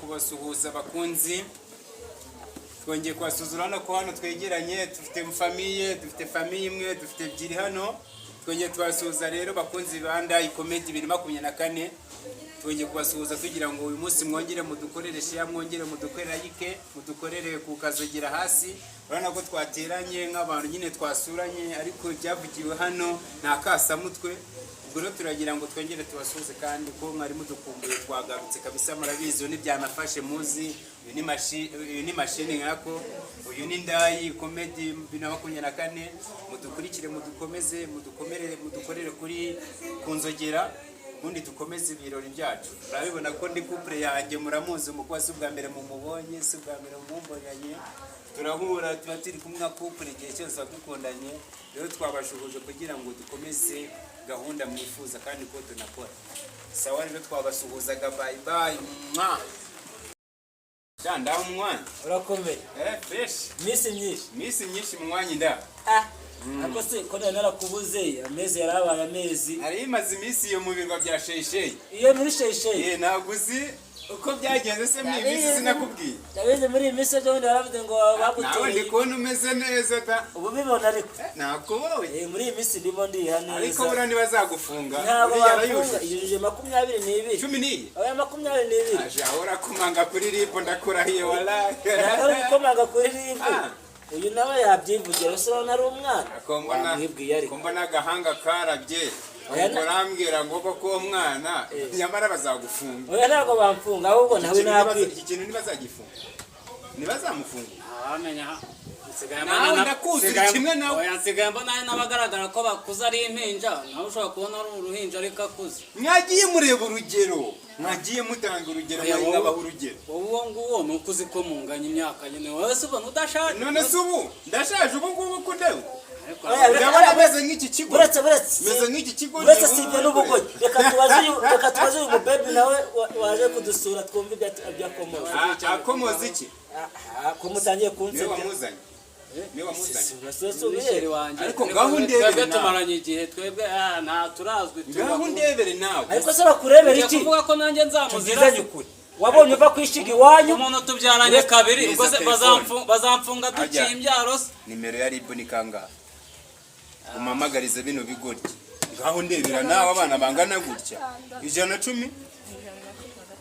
Kubasuhuza abakunzi, twongeye kubasuhuza. Urabona ko hano twegeranye, dufite famille, dufite famille imwe, dufite ebyiri hano. Twongeye tubasuhuza rero, bakunzi ba Ndayi Comedy 2024. Twongeye kubasuhuza tugira ngo uyu munsi mwongere mudukorere share, mwongere mudukorere like, mudukorere ku kazogera hasi. Urabona ko twateranye nk'abantu nyine twasuranye, ariko ibyavugiwe hano ni akasamutwe. Ubwo rero turagira ngo twongere tubasuhuze, kandi ko mwari mudukumbuye twagarutse kabisa. Murabizi, uyu ni Byanafashe muzi, uyu ni mashini nkako, uyu ni Ndayi Comedy 2024. Mudukurikire, mudukomeze, mudukomere, mudukorere kuri ku nzogera, ubundi dukomeze ibirori byacu. Murabibona ko ndi couple yanjye, muramuzi umukobwa, si ubwa mbere mumubonye, si ubwa mbere mumumbonanye. Turahura, tuba turi kumwe nka couple igihe cyose, tuba dukundanye. Rero twabashuhuje kugira ngo dukomeze gahunda mwifuza kandi ko tunakora. Sawa rero, twabasuhuzaga. Bye bye, mwa ndaho umwanya. Urakomeye? Eh, fresh. Iminsi myinshi. Iminsi myinshi mu mwanya nda. Ah, ariko se ko nari narakubuze, amezi yarabaye amezi. Hari imaze iminsi iyo mu birwa bya Sheyisheyi. Iyo muri Sheyisheyi? Eh, ntabwo uzi uko byagenze se muri iyi minsi? Sinakubwiye? Ndabizi, muri iyi minsi ejo bundi baravuze ngo Nawe ndi baguteye. kubona umeze neza ta. Ubu bibona ariko. Eh, nakubonye. Eh, muri iyi minsi ndimo ndiha neza. Ariko buriya ntibazagufunga? Ntabwo Buriya bafunga. arayujuje. Yujuje 22. 10 n'iyi? Oya, 22. Aje ahora akomanga kuri RIB, ndakurahiye walahi. Ntabwo ari gukomanga kuri RIB. Ah. Uyu nawe yabyivugira, ese urabona ari umwana? Ko mbona Wamwibwiye ariko. Ko mbona agahanga karabye. Oya, Ubwo urambwira ngo koko uwo mwana, nyamara bazagufunga. Oya, ntabwo bamfunga, ahubwo nawe Iki kintu nakwi iki kintu ntibazagifunga, ntibazamufunga. Ntawamenya, nsigaye Nawe mbona ndakuzi, kimwe nawe. Oya, nsigaye mbona hari n'abagaragara ko bakuze ari impinja. Nawe ushobora kubona ari uruhinja ariko akuze. Mwagiye mureba urugero, mwagiye mutanga urugero. Oya, mwabaha urugero. Wowe uwo nguwo ni uko uzi ko munganya imyaka nyine. Wowe se ubona udashaje? None se ubu ndashaje ubu ngubu ko ndeba? Ariko Oya, Ndabona meze nk'iki kigo. Buretse, buretse. Meze nk'iki kigo. Uretse si ibyo n'ubugoryi, reka tubaze uyu mubebi nawe waje kudusura, twumve ibyo akomoza. Ah, akomoza iki? Ah, ko mutangiye Niwe kunsebya. wamuzanye, niwe wamuzanye. Ni chéri wanjye. Ariko ngaho ndebere Twebwe nawe. tumaranye igihe twebwe, ah, nta turazwi turi Ngaho bakuru. ndebere nawe. Ariko se bakurebera Ugiye iki? kuvuga ko nanjye nzamuzira? Tubwizanye ukuri, wabonye uva kwishiga iwanyu. Umuntu tubyaranye kabiri, ubwo se Neza telefone. bazamfunga duciye Ajya. imbyaro se? Nimero ya RIB ni kangahe? Umamagarize bino bigoryi. Ngaho ndebera nawe, abana bangana gutya. 110,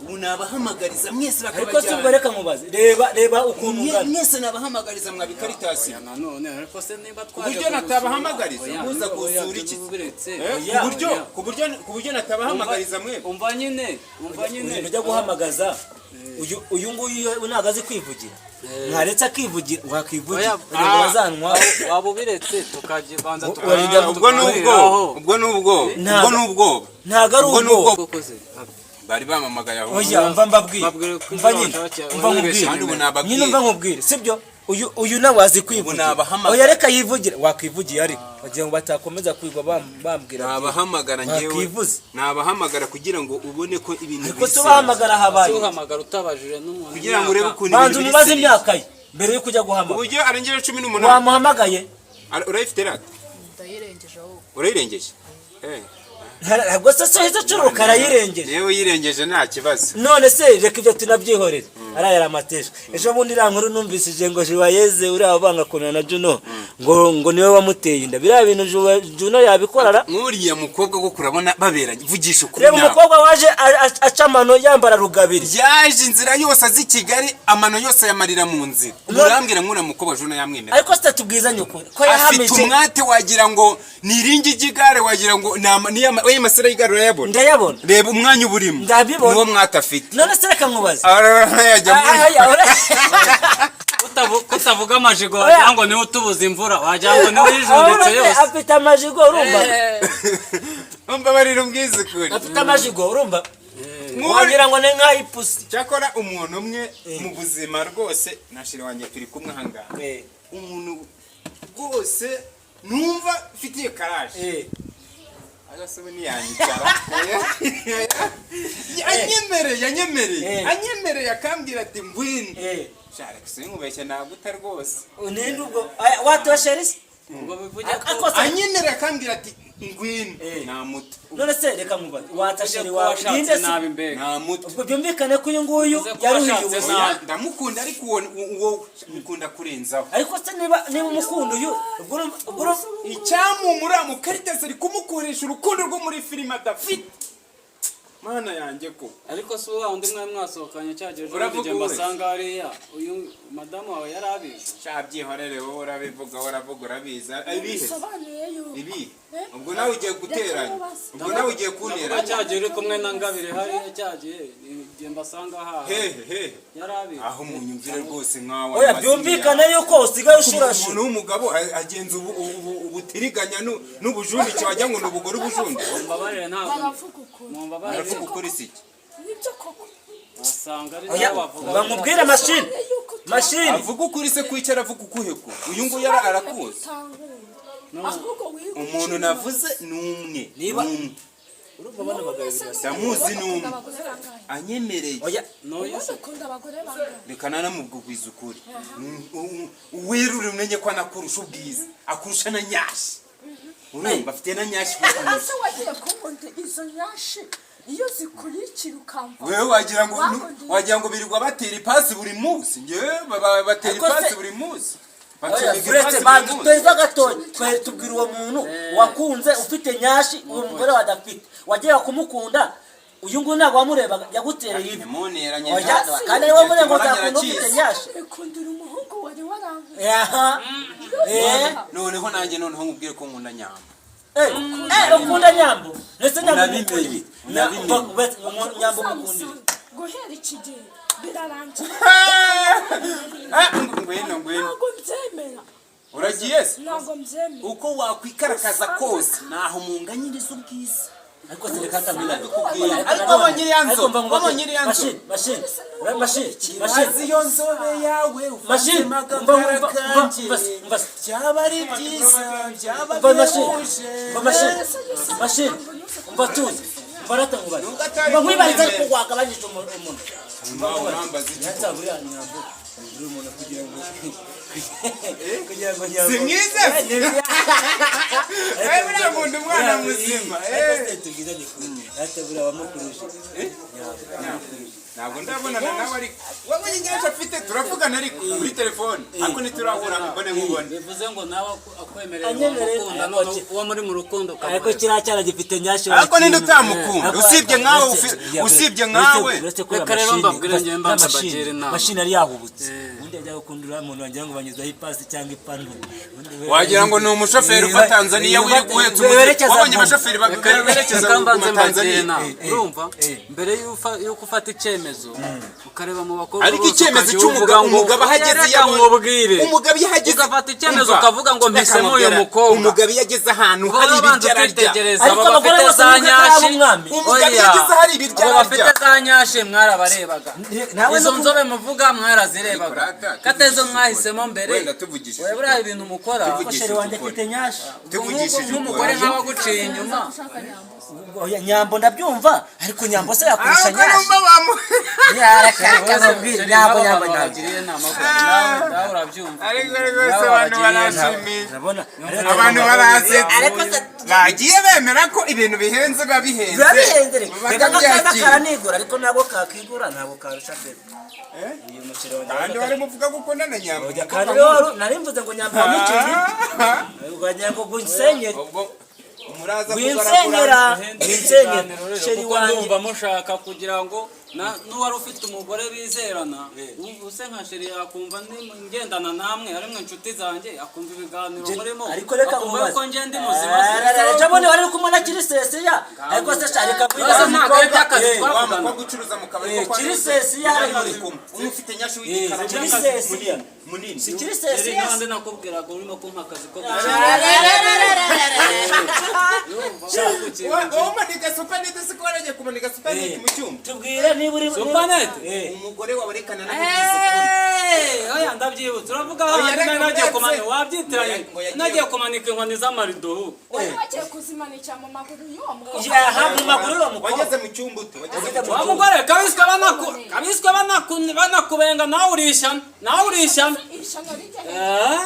ubu nabahamagariza mwese Ariko se ubwo bakabajyana. Reka nkubaze, reba, reba ukuntu ungana. Mwese nabahamagariza mwabikaritasi. Oya, nanone ariko se niba twaje Buryo kugusura- natabahamagariza, Oya, muza oya, gusura iki? Biretse. Eh, Oya, ku buryo oya. ku buryo natabahamagariza mwebwe. Umva nyine, umva nyine. Ibintu ujya guhamagaza uyu nguyu ntabwo azi kwivugira. Mwaretse akivugira, wakwivugira Oya, kugira ngo bazanywa. Waba ubiretse tukabanza Warinda- Ubwo ni ubwoba, ubwo ni ubwoba, ubwo ni ubwoba. Ntabwo ari Ubwo ni ubwoba. ubwoba. Koko se? Bari bamamagaye aho. Oya, mva mbabwire. Babwire ko Mva ibyo nyine, bashaka- mva nkubwire. Kandi ubu nababwiye. Nyine mva nkubwire, sibyo? Uyu nawe azi kwivugira. Nabahamagara. Oya, reka yivugire. Wakwivugiye ariko bagira ngo batakomeza kwigwa bambwira. Nabahamagara njyewe. Wakwivuze. Nabahamagara kugira ngo ubone ko ibintu Ariko se biri ubahamagara habaye? Uhamagara utabajije n'umuntu Kugira ngo urebe imyaka. ukuntu Banza ibintu biri umubaze serious. imyaka ye mbere yo kujya guhamagara. Uburyo arengeje 18. Wamuhamagaye? Urayifite rata? Ndayirengeje ahubwo. Urayirengeje, eh. Ntabwo se soheze acuruka arayirengeje. Niba uyirengeje nta kibazo. None se reka ibyo tunabyihorere, ariya yari amatesha. Ejo bundi iriya nkuru numvisije ngo Juwayeze uriya banga kunana na Juno, ngo niwe wamuteye inda. Biriya bintu Juno yabikorara? Nk'uriya mukobwa ko kurabona baberanye, vugisha ukuri Reba nawe. umukobwa waje aca amano, yambara rugabiri. Yaje inzira yose azi i Kigali, amano yose ayamarira mu nzira. Urambwira nk'uriya mukobwa Juno yamwemera? Ariko se tubwizanye ukuri ko Afite yahamije? umwate, wagira ngo ni iringi ry'igare, wagira ngo ni oya, amasara y'igare urayabona? Ndayabona. Reba umwanya uba urimo. Ndabibona. Niwo mwate afite. None se reka nkubaze. Arara yajya muri Ah, ah, Kutavuga amajigo, Oya. wagira ngo niwe utubuza imvura, wagira ngo niwe uyijunditse Urabona yose. afite amajigo, urumva? Mbabarira umbwize ukuri. Afite amajigo, urumva? Wagira ngo ni nk'ay'ipusi. Cyakora umuntu umwe mu buzima rwose, na chéri wanjye turi kumwe ahangaha, umuntu rwose numva mfitiye karaje, agasebe ntiyanyicara, yanyemereye, yanyemereye, anyemereye akambwira ati ngwino. Sha Alex, nkubeshya naguta rwose. Ninde ubwo? Aya, watora chéri se? Ubwo bivuge ko Ariko se- Anyemerera akambwira ati ngwino, Eh. namuta. None se reka nkubaze, wata bivuge chéri ko wawe washatse ninde se? nabi mbega. Namuta. Ubwo byumvikane ko uyu nguyu Bivuze ko yaruhiye washatse ubuzima. nabi. Oya, ndamukunda, ariko uwo mukunda kurenzaho. Ariko se niba umukunda uyu, ubwo Icyamumura mu karitasi ari kumukoresha urukundo rwo muri filime adafite, mana yanjye ko. Ariko si wa wundi mwari mwasohokanye cya gihe ejo bundi Uravuga igihe uwese. mbasanga hariya, uyu madamu wawe yari abizi? Shabyihorere, wowe urabivuga, uravuga urabizi. Ibihe? Bisobanuye yuko Ibihe? Eh? Ubwo nawe ugiye guteranya, ubwo nawe ugiye Ndavuga kunteranya. cya gihe uri kumwe na Ngabire hariya, cya gihe igihe mbasanga haha. Hehe hehe? Yari abizi. Aho munyumvire rwose nkawe. Oya, byumvikane yuko usigaye ushurashura. Umuntu w'umugabo agenza ubutiriganya n'ubujundike, wagira ngo ni ubugore ubujundike. Mumbabarire, ntabwo Baravuga ukuri. Mumbabarire. Aravuga ukuri si iki? Nibyo koko. Wasanga ari Oya, nawe wavuga. bamubwire mashini Yuko mashini. Avuga ukuri se, kwicara avuga ukuhe ko uyu nguyu arakuzi? Utankunda, ahubwo wiga. Umuntu navuze ni umwe. Niba- Ni umwe. Urumva bano bagabo birasa. Ndamuzi, ni umwe. Abagore bangahe? Anyemereye. Oya. N'uyu se? Ukunda abagore bangahe? Reka nanamubwigwiza ukuri. Werure umenye ko anakurusha ubwiza, akurusha na nyashi, urumva afite na nyashi kukurusha. Ese wagiye kunkunda? Izo nyashi iyo zikurikira ukamva Wewe wagira ngo Wakundiye. wagira ngo birirwa batera ipasi buri munsi. Ngewe batera Ariko se- ipasi buri munsi. Oya, Batera ipasi uretse buri banza munsi. uteze gatoya, twari tubwira uwo muntu wakunze ufite nyashi, uwo mugore wadafite wagiye kumukunda, uyu nguyu ntabwo wamurebaga, yagutereye ivi. Ntimuneranye. Oya, kandi ari wowe muri ngo nzakunda ufite nyashi. Bikundira umuhungu wari warankuye. Aha, eh. Noneho nanjye noneho nkubwire ko nkunda Nyambo. Eh, eh, ukunda Nyambo? Ndetse Nyambo Nabimenye, umukundira? nabimenye. Nyambo umukundira? Guhera iki gihe birarangira. Ah, ngwino, ngwino. Ntabwo mbyemera. Uragiye se? Ntabwo mbyemera. Uko wakwikarakaza kose, naho munganyiriza ubwiza. Ariko se reka atamwira. Ariko wabonye iriya nzobe, wabonye iriya nzobe. Mashini, mashini, mashini, mashini. Mazi iyo nzobe yawe Mashini, uvanzemo umva, umva, agakara umva, kanjye, umva, umva. byaba ari byiza, byaba Umva mashini, bihebuje. umva mashini, mashini, umva tuzi, umva rata nkubaze. Nubwo atari Umva nkwibarize, ariko kumwemera. wagabanyije umuntu. Nawe urambaza iki? Yata buriya Nyambo, buri umuntu kugira ngo Nyambo. Si mwiza se? Eh, buriya nkunda umwana muzima, Ariko eh. se tubwizanye ukuri, yata buriya wamukuruje. Nyambo, wamukuruje. Ntabwo ndabonana nawe, ariko wabonye inyanja afite, turavugana ariko kuri telefone, ariko ntiturahura ngo mbone nkubone. Bivuze ngo nawe akwemereye Anyemereye, wamukunda, ariko none uwo muri mu rukundo Ariko ukamureka. kiriya cyana gifite nyashi. Ariko ninde utamukunda? Usibye nkawe, usibye nkawe. Uretse ko Reka rero mbabwire, njyewe mbanza mbagire inama. Mashini yari yahubutse. Ubundi yajyaga gukunda uriya muntu wagira ngo banyuzaho ipasi cyangwa ipanu. Wagira ngo ni umushoferi uva Tanzania wiri guhetse umuzigo. Wabonye abashoferi berekeza Reka mu mbanze mbagire Tanzania? inama. Urumva, eh. mbere y'uko ufata icyemezo ukareba mu bakobwa Ariko bose, icyemezo ukajya cy'umugabo, uvuga ngo umugabo ahageze reka iyo abonye- nkubwire. Umugabo iyo ahageze, Ugafata icyemezo Umva, ukavuga ngo reka mpisemo uyu nkubwire, mukobwa. umugabo iyo ageze ahantu Uba hari wabanza ibiryo ararya. ukitegereza Ariko abo abagore bafite bose za nubwo atari nyashi. ab'umwami. Umugabo iyo ageze ahari ibiryo Abo bafite ararya. za nyashi mwarabarebaga. Nawe Izo no nzobe muvuga mwarazirebaga. Ariko rata, Katezo tuvugishije mwahisemo ukuri. mbere. Wenda tuvugishije Wowe buriya ibintu mukora Tuvugishije Chéri wanjye ukuri. afite nyashi. Tuvugishije nk'umugore ukuri. nk'aho aguciye inyuma. Oya, Nyambo ndabyumva, ariko Nyambo se yakurusha Ariko nyashi? numva bamu- Yarakabwira Nyambo, Nyambo, Nyambo. Bagiriye inama ko nawe urabyumva. Ariko rwose abantu barashimisha. Urabona? Abantu barasetse. Ariko se Bagiye bemera ko ibintu bihenze biba bihenze. Biba bihenze, reka reka nk'akana Bakabyakira. karanigura, ariko ntabwo kakigura, ntabwo karusha bebe uyu muceri wanjye. Kandi wari muvuga ko ukunda na Nyambo. Oya, kandi rero nari mvuze ngo Nyambo wamuciye, wagira ngo gwinsenyere. Ubwo muraza Winsenyera, winsenyera, chéri Kuko wanjye. ndumva mushaka kugira ngo n'uwari ufite umugore bizerana, ubu se nka chéri yakumva ngendana namwe, ari mwe inshuti zanjye, akumva ibiganiro murimo, Ariko reka akumva nkubaze. yuko njye ndi muzima. Ejo bundi wari uri kumwe na Kirisesiya, ariko se sha reka Ese ntabwo ari iby'akazi Eh, Wa twavugana? mukobwa ucuruza mu kabari Eh, ko kwa Kirisesiya Neza, ari muri kumwe. Umwe ufite nyashi w'igikara, Kirisesiya. munini. Si Chéri, Kirisesiya? nande nakubwiraga urimo kumpa akazi ko Wowe umanika supanete, siko waragiye kumanika supanete mu cyumba? Tubwire niba uri Supanete? Eh. Umugore wawe rekana nakubwiza ukuri. Oya, ndabyibutse, uravuga Oya, ahandi reka nari nagiye uretse. kumanika, wabyitiranye. Ngo yagiye- Nagiye kumanika inkoni z'amarido. Wari wagiye kuzimanikira mu maguru y'uwo mukobwa? Aha, mu maguru y'uwo mukobwa. Wageze mu cyumba ute? Wageze mu cyumba. Wa mugore, kabiswe banakubenga, nawe urishyana, nawe urishyana. Ishyano rijya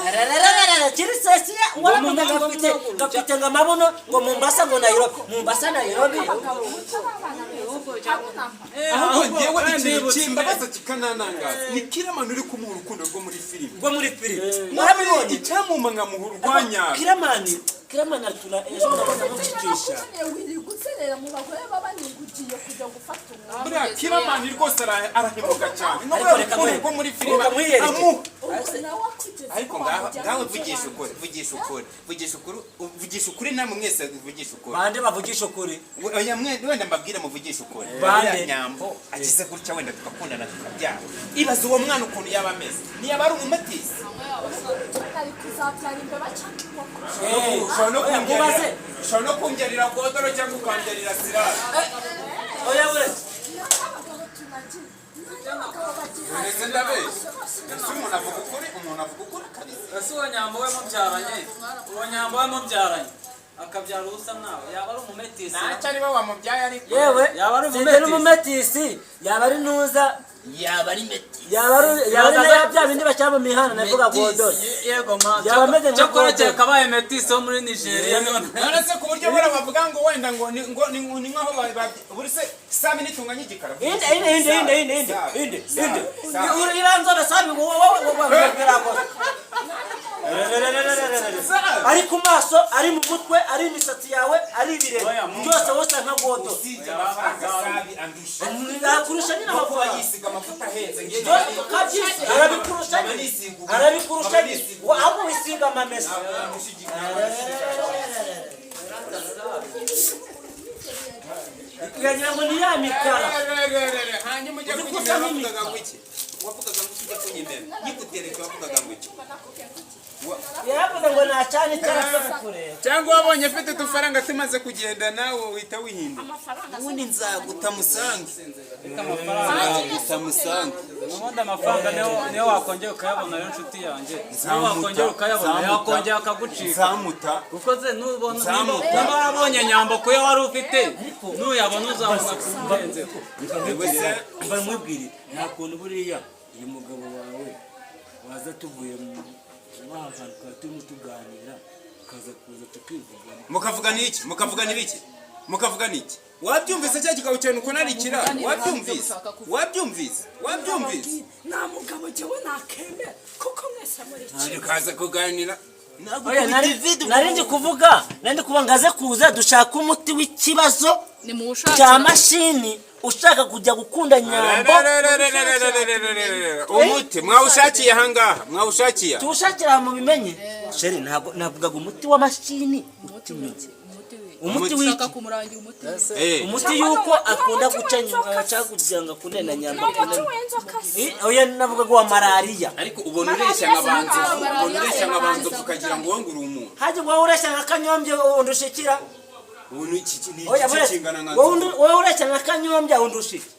Ararararara, kiri sesiya waravuga ngo afite gafite ngo amabuno ngo Mombasa, ngo Nairobi, Mombasa, Nairobi. Abagabo mutarabana beza hamwe namba. Ahubwo njyewe ikintu kimbabaza kikananangaza ni Kiramani uri kumuha urukundo rwo muri filime. Rwo muri filime warabibonye. Icyamuma nkamuha urwanyarwo. Kiramani, Kiramani aratuna ejo ndabona amucicisha. Wirirwa uzerera mu bagore b'abaningugiye kujya gufata umwami. Buriya Kiramani rwose arahemuka cyane no Ariko reka rukundo rwo muri filime reka mwiyereke. amuha. Ubwo nawe akugeze Ariko ko ngaho wamujyana ngaho mu vugisha byo ukuri, vugisha ukuri, vugisha ukuri, vugisha ukuri, namwe mwese vugisha ukuri. Bande bavugisha ukuri? Oya, mwe wenda mbabwire, muvugishe ukuri. Bande. Buriya Nyambo akize gutya, wenda tugakundana tukabyara, ibaze uwo mwana ukuntu yaba ameze, niyaba ari umumetisi. Ari kuzabyara imbeba cyangwa inkoko. Ushobora no Oya, mubaze. Ushobora no kumbyarira godoro cyangwa ukambyarira sirari. Oya, buretse. N'abagabo tunagira, n'abagabo bagira. Ese ndabeshya? Ese umuntu avuga ukuri, umuntu avuga ukuri kabisa. Ese uwo Nyambo we mubyaranye, uwo Nyambo we mubyaranye akabyara usa nawe, yaba ari umumetisi? Ntacyo, ari we wamubyaye ariko. Yewe. Yaba ari sinjye umumetisi. n'umumetisi, yaba ari ntuza. Yaba ari meti. Yaba ari na bya bindi bashyira mu mihanda, navuga godoro. Yego ma. Yaba ameze nka Cyakora Godoro. kereka abaye metisi wo muri Nigeria none. None se ku buryo buriya bavuga ngo wenda ngo ni nkaho buri se sami nitunganye igikara. Inde, inde, inde, inde, inde, inde, inde, inde. Iranzobe sabi wowe wowe wowe. Ari ku maso, ari mu mutwe, ari imisatsi yawe, ari ibirenge Oya, mu- byose wose nka godoro. Usibye amafaranga Sabi andusha. Akurusha nyine No kuba amafaranga. yisiga amavuta ahenze ngiye. Byose kabyisi arabikurusha nyine, arabikurusha nyine, ahubwo wisiga amamesa. Ukagira ngo ni ya mikara. Hanyuma ujya Uzi ko kunyemera usa wavugaga ngo iki? Wavugaga ngo iki ujya kunyemera nyigutereka? Wavugaga ngo iki? Yaravuze ngo nacana itara apfa kukureba. Cyangwa wabonye afite udufaranga tumaze kugenda nawe uhita wihindura? Amafaranga. Ubundi nzaguta musange. Ariko amafaranga Nzaguta musange. Ubundi amafaranga niyo wakongera ukayabona yo, nshuti yanjye, niyo wakongera ukayabona yakongera akagucika. Nzamuta. Kuko se nubona Nzamuta. niba warabonye Nyambo kuyo wari ufite, nuyabona uzabona kurenze. Mva mwibwire, nta kuntu buriya uyu mugabo wawe waza tuvuye mu hantu tukaba turimo tuganira, ukaza kuza tukivugana. Mukavugana iki? Mukavugana ibiki? Mukavugana iki? Wabyumvise cya kigabo cyane ukuntu ari ikirara? Wabyumvise, wabyumvise, wabyumvise? Nta mugabo jyewe nakemera kuko mwese muri kimwe. Tukaza kuganira. Oya, nari ndi kuvuga ngo aze kuza dushaka umuti w'ikibazo Ni mu bushake. cya mashini ushaka kujya gukunda Nyambo. Umuti mwawushakiye ahangaha, mwawushakiye. Tuwushakira mu bimenye chérie, ntabwo navugaga umuti wa mashini. Umuti w'iki? Umuti w'iki? Umuti Ushaka w'iki? kumurangira umuti? Umuti yuko akunda guca nyuma ashaka kugira ngo akunde na Nyambo. Ni umuti Akunde w'inzoka se? Oya, navugaga wa malariya. Ariko ubona ureshya nka banzovu, ubona ureshya nka banzovu, ukagira ngo wowe ngo uri umuntu. Hajya wowe ureshya nka Kanyombya undushikira. Ubu ni iki, ni Oya, iki buretse kingana nka wowe nzovu? wowe ureshya nka Kanyombya undusha iki?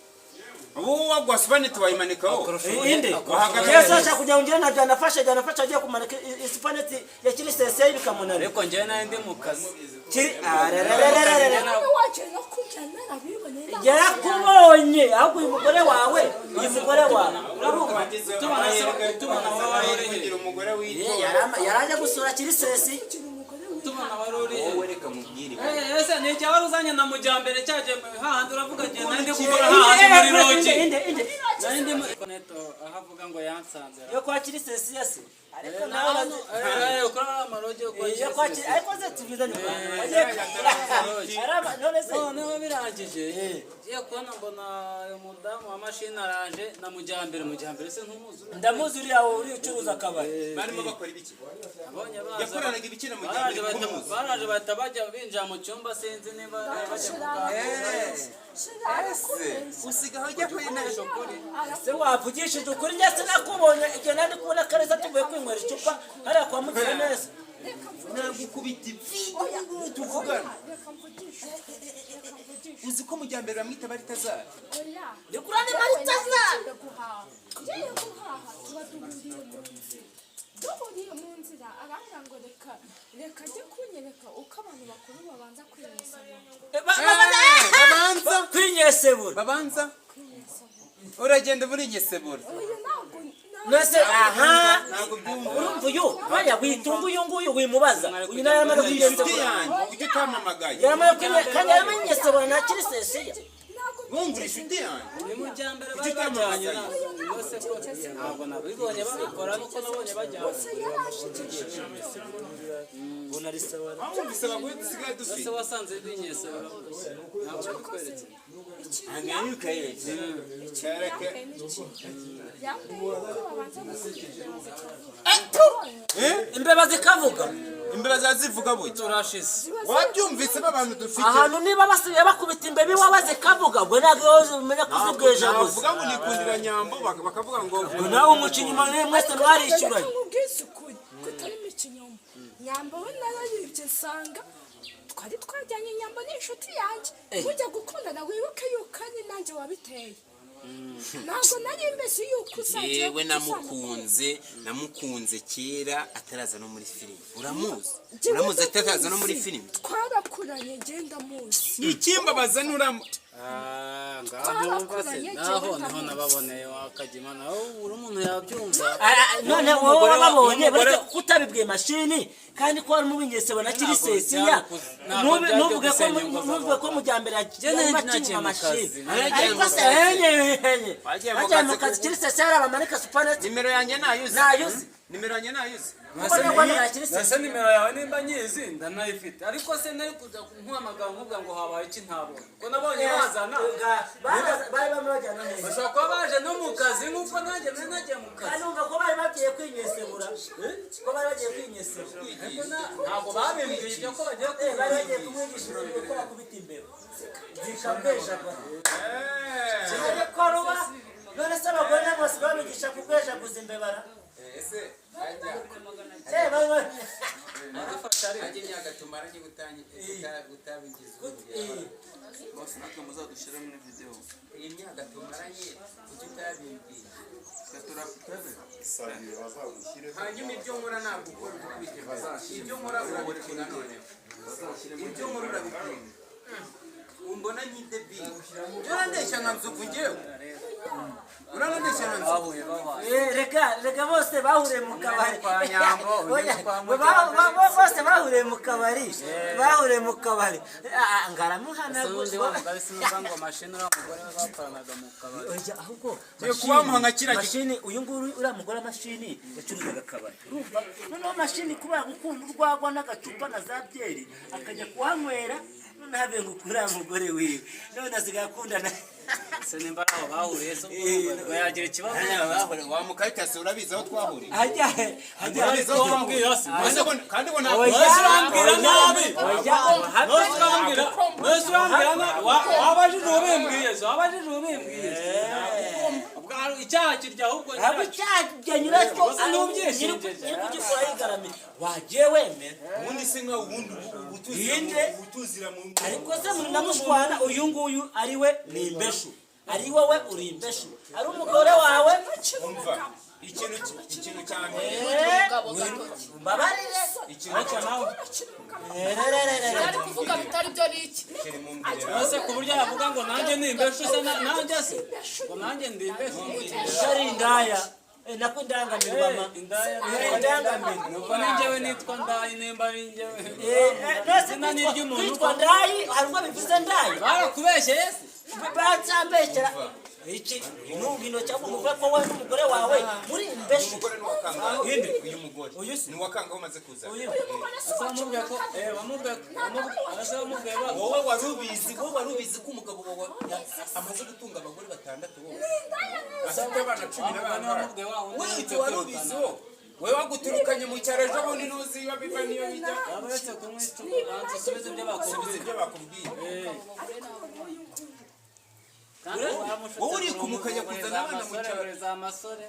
Ubu wagwa supaneti wayimanikaho. Inde? Wahagarara. Yesu ashaka kugira ngo ngire nka byanafashe agiye kumanika isupaneti ya kiri seseye bikamunanira. Ariko njyewe nari ndi mu kazi. Kiri arararararara. Nawe wagiye no kurya narabiboneye. Yarakubonye, ahubwo uyu mugore wawe urarumva. Tubona wari uri he? Kugira umugore Eh, witora. yaraje gusura kiri sesi. Kugira umugore Tubona wari uri he? Wowe reka mubwire. Eh, ese ni icya wari uzanye na mujyambere cyagiye hahandi uravuga ngiye nari ndi gukora hahandi muri rogi. Inde, inde? Nari ndi muri neto aho avuga ngo yansanze. Yo kwa kiri sesi yase, ariko nawe Ukora amarogi yo kwa yo kwa kiri, ariko ze tubizanye araba none se. Noneho birangije ngiye kubona mbona uyu mudamu wa mashini araje na mujyambere. Mujyambere se ntumuzi? Ndamuzi, uriya uri ucuruza akabari. Barimo bakora ibiki? Abonye baza Yakoranaga ibiki na baraje mujyambere? bahita Kumuzi. baraje bahita bajya binjira mu cyumba, sinzi niba bajya kuganira. Usigaho ujya kwinesha ukuri. Se wavugishije ukuri, njye sinakubonye igihe nari kubona Kareza tuvuye kwinywera icupa hariya kwa mugira neza. Nagukubita ivi tuvugana. Reka mvugishe, reka mvugishe. Uzi ko mujyambere bamwita Baritazari? Oya. Ndikura ni Baritazari. Ngiye guhaha, ngiye guhaha, tuba duhuriye mu nzira, duhuriye mu nzira arambwira ngo reka, reka ajye kunyereka uko abantu bakuru babanza kwinyesabura. Babanza Kwinyesebura. Babanza Kwinyesabura. Uragenda muri ngesebura. Oya, ntabwo Nese aha. Ntabwo byumva. Urumva uyu baya witunga uyu nguyu wimubaza uyu nawe yaramaze Uri inshuti kwinyesebura. yanjye, ujye utamamagaye. Yaramaze kwinye kandi yaramaze kwinyesebura nta kiri sesiya. Ntabwo. Wumva uri inshuti yanjye. Ni mu byambere bari bajyanye yose ko ntabwo nabibonye babikora nuko nabonye bajyanye. Gusa yarashikishije. Ubona ari sawa. Wumvise abagore dusigaye Ese dufite. wasanze binyesebura ntabwo bikweretse? Ikintu yambwiye ni iki? Yambwiye yuko babanza gukubita imbeba zikavuga. Imbeba zikavuga. Imbeba zazivuga buke. Turashize. Wabyumvise abantu dufite. Ahantu niba basigaye bakubita imbeba iwawe zikavuga, ubwo ntabwo iwawe umenya kuzibwejaguza. Navuga ngo nikundira Nyambo, bakavuga ngo Ubwo nawe umuca inyuma niwe mwese mwarishyuranye. Reka nkubwize ukuri kutarimo ikinyoma, Nyambo we nararibye nsanga twari twajyanye. Nyambo ni inshuti yanjye. Mujya gukundana wibuke yuko ari nanjye wabiteye. Ntabwo nari mbizi yuko uzajya Yewe, namukunze kera ataraza no muri filime. Uramuzi, uramuzi ataraza no muri filime. Twarakuranye, ngenda muzi. Ikimbabaza nuramu Ngaho numva se naho niho nababoneye wakagima nawe uri umuntu yabyumva. None wowe wababonye baretse kutabibwiye mashini kandi ko harimo ubingesebo na kiri sesiya, ntuvuge ko ntuvuge ko mujyambere yarimo akinywa mashini, ariko se henye henye Wagiye mu bagiye mu kazi. Kazi kiri sesiya hari abamanika supaneti. Nimero yanjye nayuzi. Nayuzi. Nimero yanjye nayuzi. Kuko niyo guhamagara kiri sesiya. Ese nimero yawe nimba nyizi ndanayifite, ariko se nari kujya nkuhamagara nkubwira ngo habaye iki? Ntabonye ko nabonye bazana. Bari bamwe bajyana neza. Bashobora kuba baje no mu kazi nk'uko nanjye nari nagiye mu kazi. Kandi wumva ko bari bagiye kwinyesebura, ko bari bagiye kwinyesebura. Ariko ntabwo babimbwiye ibyo ko bagiye Bari bagiye kwiga. kumwigisha uko bakubita imbeba zikabwejagura. Ariko ruba none se abagore nabo basigaye babigisha kubwejaguza imbebara? Ese ajya Eh, bari ajya imyaka tumaranye utabigize. Bose natwe muzadushyire muri video. Iyi myaka tumaranye kuki utabimbwiye? Hanyuma ibyo nkora ntabwo ukora ugukubita imbere. Ibyo nkora urabikunda, noneho ibyo nkora urabikunda, umbona nk'idebili. Urandeshya nka Nzovu, njyewe urandeshya nka Nzovu. Bahuye babaye. Reka reka, bose bahuriye mu kabari. Kwa Nyambo, undi Oya, kwa bose bahuriye mu kabari, bahuriye mu kabari. Ah, Ese ngaramuhanagura. ubundi wa mugabo sinumva ngo mashini uriya mugore we bakoranaga mu kabari. Oya, ahubwo Ngiye kubamuha nka kiriya mashini uyu nguyu uriya mugore mashini yacuruzaga akabari, urumva? Noneho mashini kubera gukunda urwagwa n'agacupa na za byeri akajya kuhanywera, noneho abenguka uriya mugore wiwe, none asigaye akundana. Ese nimba ari aho bahuriye se ubwo yagira ikibazo? Wa mukaritasi, urabizi aho twahuriye? Hajya hajya. Urabizi aho twahuriye? Kandi ngo ntabwo Oya, urambwira nabi. Oya, Nose urambwira, nose urambwira nabi. Wabajije ubimbwiye se, wabajije ubimbwiye se. Ubwo hari icyaha kirya ahubwo ntabwo nyiracyo. icyaha bya nyiracyo. Gusa n'ubyishingije. Nyiri kugikora yigaramiye, wagiye wemera. Ubundi se nka ubundi ubutuzira Inde? Ubutuzira mu Ariko se muri namushwana uyu nguyu ari we ni imbeshu, ari wowe uri imbeshu, ari umugore wawe. Umva, ikintu cya mbere Umugabo gatoki. Mbabarire. Ikintu Ariko nawe Ari kuvuga bitari byo ni iki? kiri mu mbere. Nose ku buryo yavuga ngo nanjye ni imbeshu se, nanjye se ngo nanjye ndi imbeshu. Ari indaya. Nako indangamirwa ma. Indaya. Indangamirwa. Ubwo ni njyewe nitwa ndayi nimba ari njyewe. Nose Izina ni iry'umuntu. kwitwa ndayi hari ubwo bivuze ndayi? Barakubeshyeye se? Bansambeshyera iki nubwino cyangwa umugore ko wowe n'umugore wawe muri imbeshu. Umugore ni uwakangahe? Uyu mugore Uyu se? ni uwakangahe umaze kuza? Uyu. Ese wamubwiye ko wamubwiye ese wamubwiye ba Wowe wari ubizi, wowe wari ubizi ko umugabo wawe amaze gutunga abagore batandatu, wowe afite abana 10 na Wamubwiye bangahe? wamubwiye wa wundi Wowe uherutse icyo wari ubizi? kwirukana. Wowe wowe waguturukanye mu cyaro ejo bundi, ntuzi iyo biva n'iyo bijya. Waba uretse kumwica ubanza usubize ibyo Subiza bakubwiye. ibyo bakubwiye. Kandi waramushutse. Wowe urikuma ukajya kuzana abana mu cyaro. Za masore.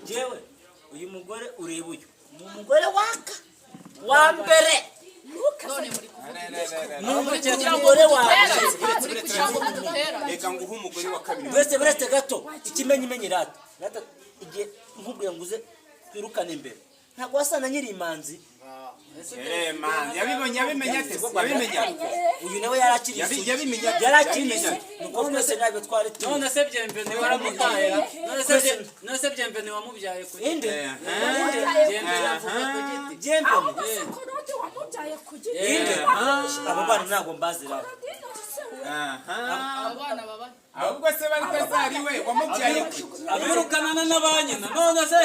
Jewe uyu mugore ureba, uyu ni umugore waka wa mbere. None muri kuvuga Ni kugira ngo umugore wawe. muduteranye, muri kugira ngo muduteranye. Reka nguhe umugore wa kabiri. Buretse, buretse gato, ikimenyimenyi rata rata, igihe nkubwiye ngo uze twirukane imbere, ntabwo wasa na nyiri imanzi. Eh, man, yabibonye, yabimenye ate se? Yabimenye ate? Uyu nawe yarakiri isugi. Yabimenye ate? Yarakiri Yabimenye isugi. ate? Nuko twese ntabwo twari tuzi. None se Byemveni waramutaye? None se Byemveni wamubyaye ku giti? Inde? Byemveni avuka ku giti. Byemveni. Ahubwo se Korode wamubyaye ku giti? Inde? Abo bana ntabwo mbazira. Korodine se we? Aha. Abo bana baba Ahubwo se Baltazari we wamubyaye ku Abirukanana na ba nyina, none se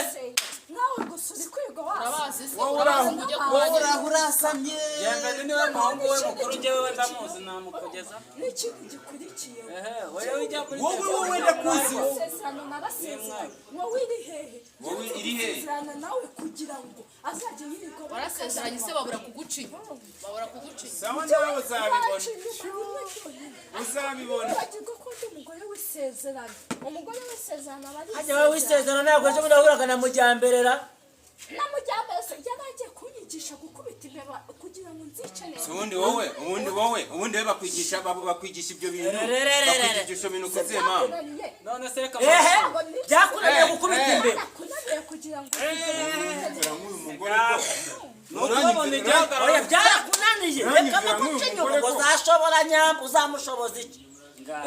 Nawe gusa uri kwiga wasa. Urabazi se? Wowe Urabazi uraho, ngo ujye wowe kubagira. uraho urasamye. Byemveni niwe muhungu we mukuru, njyewe we ndamuzi, namukugeza. N'ikintu gikurikiye. Ehe, wowe ujya kuri Wowe, wowe ndakuzi wowe. Amasezerano narasezeranye. Wowe iri hehe? Wowe iri hehe? Gusezerana nawe kugira ngo azajye yirirwa. Warasezeranye se babura kuguca inyuma, babura kuguca inyuma. Sawa, nawe uzabibona, uzabibona. Wibagirwa ko undi mugore w'isezerano, umugore w'isezerano aba ari Hajya wowe w'isezerano, ntabwo ejo bundi wahuraga na Mujyamberera. Na mujyambere se yari agiye kunyigisha gukubita imbeba kugira ngo nzicane. Si ubundi wowe, ubundi wowe, ubundi wowe bakwigisha, bakwigisha ibyo bintu, bakwigisha ibyo bintu kuzihe mpamvu? Byakunaniye. None se reka Ehe, byakunaniye gukubita imbeba. Byakunaniye kugira ngo Nk'uyu mugore ko nukubona igihagararo. Oya, byarakunaniye. Reka no guca inyuma ngo uzashobora nyamba, uzamushoboza iki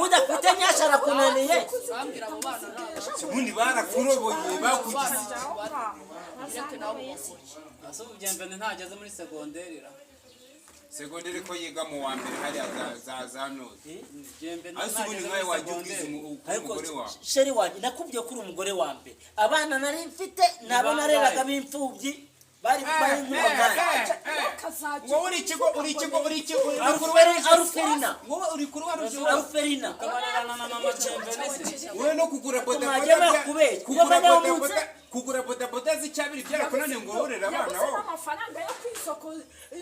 udafite nyashya? Arakunaniye. Urambwira abo bana ntabwo Ubundi barakuroboye, bakugize iki? Ureke nabo bagore. Ese ubu Byemveni ntageze muri segonderi ra? Segonderi ko yiga mu wa mbere hariya za noze. Byemveni Ariko ubundi ntageze nkawe muri wajya ubwiza segonderi. Ariko umugore wawe. Chéri wanjye, nakubwiye ko uri umugore wa mbere. Abana nari mfite nabo nareraga b'imfubyi bari bari nk'abagande. Wowe uri ikigo, uri ikigo, uri ikigo, uri Aruferina. Wowe uri kuruwa ruje. Aruferina. Ukabarerana na mama Byemveni se? Wowe no kugura bodaboda Mwagiye bakubeshya. kugura Iyo mbona bodaboda, kugura bodaboda z'icyabiri byarakunaniye ngo wororere abana Yabuze wowe. n'amafaranga yo kwisoko,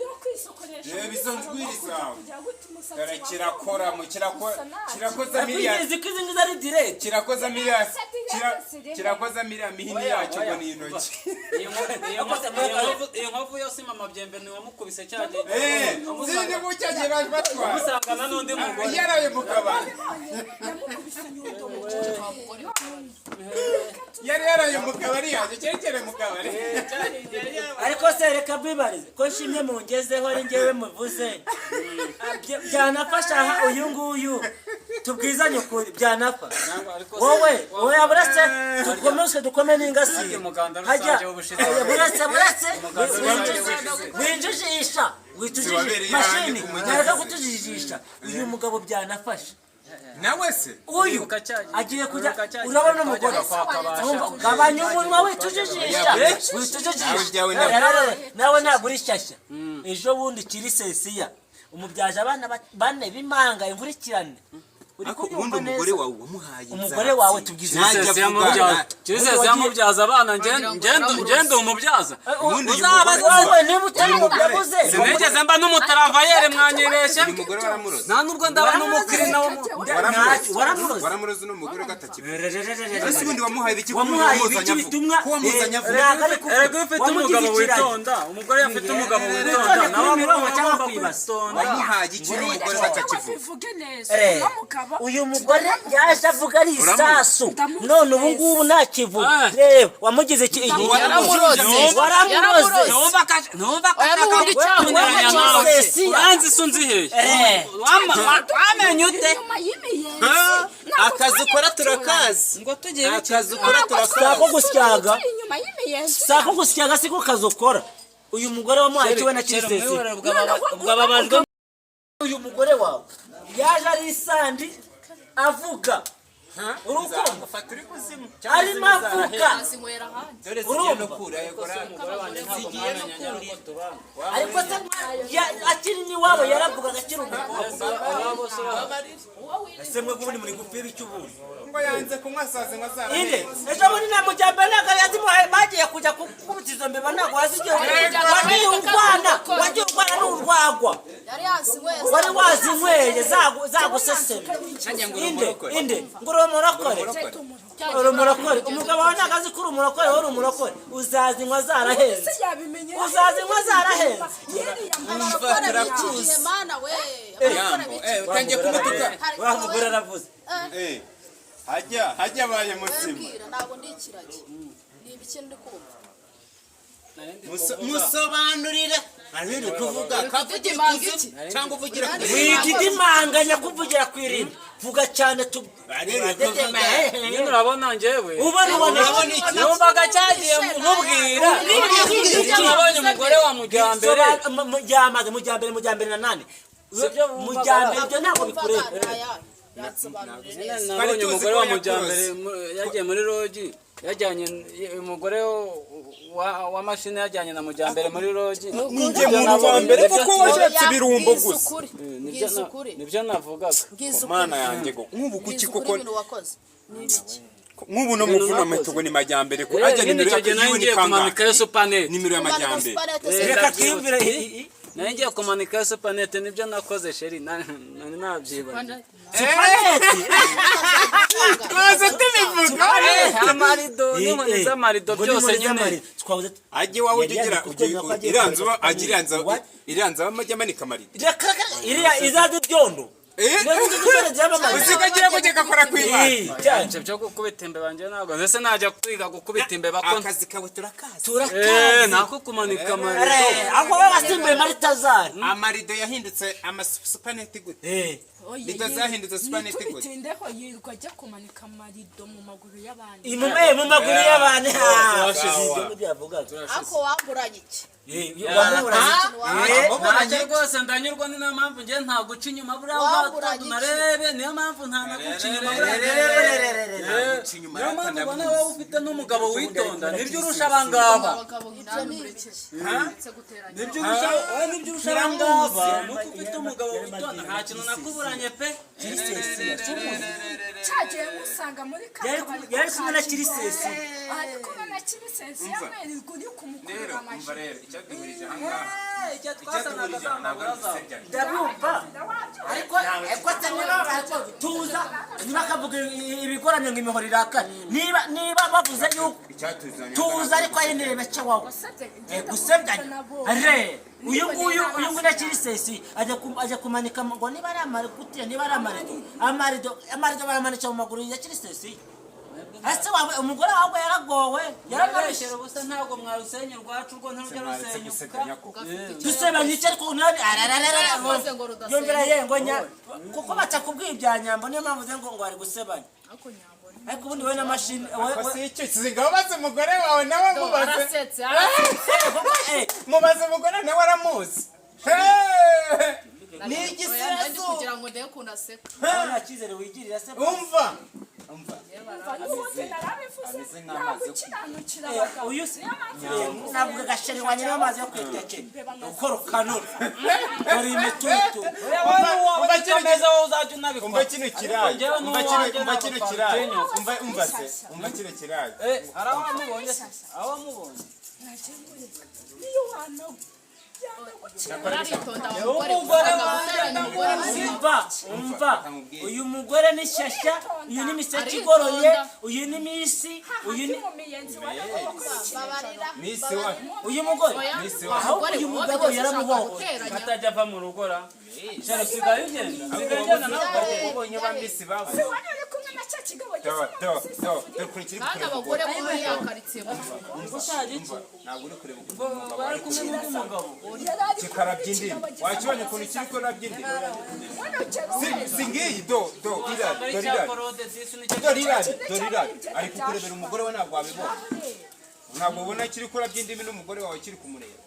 yo kwisokoresha. Reba Muri izo salo, nzwiri no kujya zawe. kujya guta umusatsi Dore wawe. kirakora mu kirakora, Gusa ntacyo. kirakoza miliyari. Akwigeze ko izi ngizi ari direct. Kirakoza miliyari, kirakoza miliyari mihini yacyo ngo ni intoki. Iyi nkovu yose mama Byemveni wamukubise cya gihe Eh, zindi bucya gihe baje batwara. Umusangana n'undi mugore. Yaraye mu kabari. Yabibonye, yamukubise inyundo mu ceceka wa mugore. Yari yaraye mu kabari, yaje cyerekere mu kabari. Ariko se reka mbibarize, ko nshimye mungezeho ari njyewe muvuze. Byanafasha aha uyu nguyu, tubwizanye ukuri, byanafa wowe, wowe buretse dukomeze, dukome n'ingasire. Umuganda rusange Hajya w'ubushize. oya, buretse, buretse. Umuganda rusange w'ubushize. Winjijisha, witujijisha. Zibabereye ahandi Mashini ku mugezi. ntareka kutujijisha. Uyu mugabo byanafasha. Nawe se? Uyu Uribuka cya gihe- agiye kujya uribuka cya gihe urabona umugore twajyaga kwa Kabasha. Umva, gabanya umunwa, witujijisha. Nawe Witujijisha. ibyawe nabyo. Nawe ntabwo uri shyashya. Ejo bundi kiri sesiya umubyaje abana bane b'impanga inkurikirane. Uri Ariko kubyumva ubundi umugore neza? wawe wamuhaye Umugore wawe tubwize. Ntajya avuga. Kirisesi yamubyaza abana, ngende umubyaza. Ubundi uyu Uzabaze. mugore Wowe niba utari umugabuze. Sinigeze mba n'umutaravayeri, mwanyibeshya. Uyu mugore waramuroze. Nta nubwo ndaba n'umukirina wo Waramuroze. Waramuroze. Waramuroze uno mugore gatakiba. Ese ubundi wamuhaye ibiki? Wamuhaye Ko ibiki wamuzanye avuga? bitumwa Ko wamuzanye avuga? Ntabwo ari kuko Erega iyo ufite wamugize umugabo ikiragi. witonda, umugore iyo afite umugabo witonda Witonde nawe kuri mirongo cyangwa agomba kwibasa. kwitonda. Wamuhaye iki uno mugore gatakivuga? Bivuge neza. Eh, Uno mugabo uyu mugore yaje avuga ari isasu, Ndamuzi none ubu neza. ngubu ntakivuga. Eh. Reba wamugize iki? Yaramuroze. Waramuroze. Numva ka numva Oya, n'ubundi kunyuranya cyamuroze. nawe. Sesiya. Uranzi se unzi hehe? Eh. Wamenye ute? Inyuma y'imiyenzi. Akazi ukora turakazi. Ngo tugiye Akazi ukora turakazi. Sako gusyaga. Turi inyuma y'imiyenzi. Sako gusyaga siko kazi ukora. Uyu mugore wamuhaye ikiwe na kirisesi. Bwababajwe. Uyu mugore wawe yaje ari isandi avuga, urukumva Fata uri kuzimu. arimo avuga. Azinywera ahandi. Dore zigiye no Urumva? kura yego ra. Zigiye no kurira. Ariko se akiri n'iwabo yaravugaga akiri umukobwa? Ese mwe ubundi muri gupfa ibiki ubundi? Ngo yanze kunywa saze ngo azara. Inde ejo bundi na mujyambere ntabwo yazimuhaye, bagiye kujya gukubita izo mbeba, ntabwo wazigiye. Wagiye urwana, wagiye urwana n'urwagwa. Yari yazinyweye. Wari wazinyweye zaguseseme. Inde, inde ngo uri umurokore, uri umurokore. Umugabo wawe ntabwo azi ko uri umurokore. Wowe uri umurokore, uzazinywa zarahenze. Yabimenye. Uzazinywa zarahenze. Abarokore b'iki gihe, mana we, abarokore Yambo, b'iki eh, utangiye kumutuka. Wa mugore aravuze. Eh. Hajya, hajya abaye muzima. Mbwira, ntabwo ndi ikiragi. Ni ibiki ndi kumva? Musobanurire ariri kuvuga kavugira ikuzimu cyangwa uvugira ku Wikidimanganya kuvugira ku irimbi, vuga cyane tu. Ariri kuvuga. Nyine urabona njyewe Ubona Urabona iki? Numvaga cyagiye mubwira Iki? Nabonye umugore wa Mujyambere. Mujyamaze Mujyambere, Mujyambere na nani? Sibyo wumvaga. Mujyambere ibyo ntabwo bikureba. Yansobanurire neza. Nabonye Twari tuzi umugore ko wa Mujyambere yakoze. Yagiye muri rogi, yajyanye umugore wa mashini, yajyanye na Mujyambere muri rogi. Ninjye muntu wa mbere kuko washatse ibirumbo Bwiza gusa. ukuri. Nibyo Bwiza ukuri. Nibyo navugaga. Bwiza ukuri. Mana yanjye go, nk'ubu kuki Bwiza ukuri koko ibintu wakoze ni ibiki? Nk'ubu no muvuna amatungo ni Majyambere ko ajya Nyine nimero icyo gihe nari yiwe ni ngiye kangahe? kumanikayo supanete. Nimero ya Kumanika Majyambere. supanete se. Reka twiyumvire. Nari ngiye kumanikayo supanete, nibyo nakoze sheri, nari nabyibagiwe. Supaneti. Twaze tubivuga. Amarido n'inkoni z'amarido byose nyine. Twabuze. Ajye iwawe ujye Yari ugira yanditse ko agiye iranzu kumanika agira iranzu What? iranzu amajya amanika amarido. Reka iriya izaza ibyondo. Eh? Usigaye kujya gakora ku imana. Cyane. Ibyo byo gukubita imbeba njye ntabwo mbese najya kwiga gukubita imbeba ko Akazi kawe turakazi. Turakazi. Nako kumanika amarido. Re, aho baba basimbuye Maritazari. Amarido yahindutse amasupaneti gute? Rido zahindutse supaneti gute? Ntitubitindeho, yirirwa ajya kumanika amarido mu maguru y'abandi. Mu maguru y'abantu. Turashize. Ibyo nibyo yavugaga. Ako wamburanye iki? Wamuburanye. Nanjye rwose ndanyurwa, ni nayo mpamvu njye nta guca inyuma buriya. Wamburanye iki? Narebe, niyo mpamvu nta naguca inyuma buriya. Inyuma. Niyo mpamvu ubona wowe ufite n'umugabo witonda, nibyo urusha abangaba. Abagabo ibyo ni ibiki? Nibyo urusha wowe, nibyo urusha abangaba, nuko ufite umugabo witonda. Nta kintu nakuburanye pe. Cyagiye musanga muri ka Yari kabari. Yari kumwe na Kirisesi. Ari kumwe na Kirisesi, yamwererwa uri kumukurura Rero umva, amajwi. rero icyaduhurije ahangaha, Icyo twasanaga icyaduhurije aha ntabwo ari ugusebya. Ndabumva, ariko se niba tuza niba akavuga ibigoramye ngo imihoro irakare, niba bavuze yuko Icyatuzanye tuza, ariko ari nirebe wawe gusebyanya re uyu nguyu na Kirisesi ajya kumanika ngo niba ari amarigutiya, niba ari amarido, baramanika mu maguru ya Kirisesi. Ese wawe umugore wawe yaragowe, yaranarushye. Mwarushyira ubusa, ntabwo mwarusenya urwacu rwo ntirujya Mwaretse rusenyuka. gusebanya koko. Dusebanya iki? Ariko nabi arararara. Yavuze ngo rudasenyuka. Yongera yengo nya kuko batakubwiye ibya Nyambo, niyo mpamvu uvuze ngo ari gusebanya. Ariko Nyambo Ariko ubundi wowe na mashini Ko si icyo sigaho, baze umugore wawe nawe mubaze. Arasetse, arasetse. Mubaze umugore nawe aramuzi. Hey! Ni Oya, ndi igisesu. kugira ngo ndebe ukuntu aseka. Nta cyizere wigirira se? Umva, umva. Umva, n'ubundi narabivuze, Ameze ntabwo nk'amazi yo ukiranukira abagabo. Uyu se Niyo mpamvu navuga gasheri wanjye n'amazi yo kwiteke ukora ukanura dore imitutu. Wowe ukameza, wowe uzajya unabikora. Umva kino kirayi. Njyewe Umva kino, n'uwanjye umva ntabwo kino kirayi. twabitinyuka. Umva, umva se, umva kino kirayi. Hari aho wamubonye se? Aho wamubonye? Najya mureka niyo wanagu yanagukira. Aritonda wa mugore. Umugore Usanga wanjye guteranya umugore ndamuzi. Umva, umva, uyu mugore ni shyashya, uyu ni miseke igoroye, uyu ni misi, uyu Hahandi ni mu miyenzi wanagukurikira. Babarira. Misi wa Uyu mugore Misi wa ahubwo uyu mugabo yaramuhohoye. Atajya ava mu rugo ra shara, usigaye ugenda, usigaye ugenda nawe ukagenda. Ubonye ba misi bawe. Wari uri kumwe na cya kigabo Do gisa do do, dore ukuntu kiri Kandi kureba abagore umugore. bo muri ya karitsiye Ushaje iki? Ntabwo uri kureba ukuntu umugabo Bari ari kumwe n'undi mugabo. Yari ari kumwe Kikarabya indimi. n'ikigabo gisa Wakibonye ukuntu kiri kurabya indimi? n'umugabo. Si ngiyi, do do ira, Ari dore cya ira. korode disi nicyo. Dore ira, dore ira ari kukurebera umugore we. Ntabwo wabibona, ntabwo ubona kiri kurabya indimi n'umugore wawe kiri kumureba.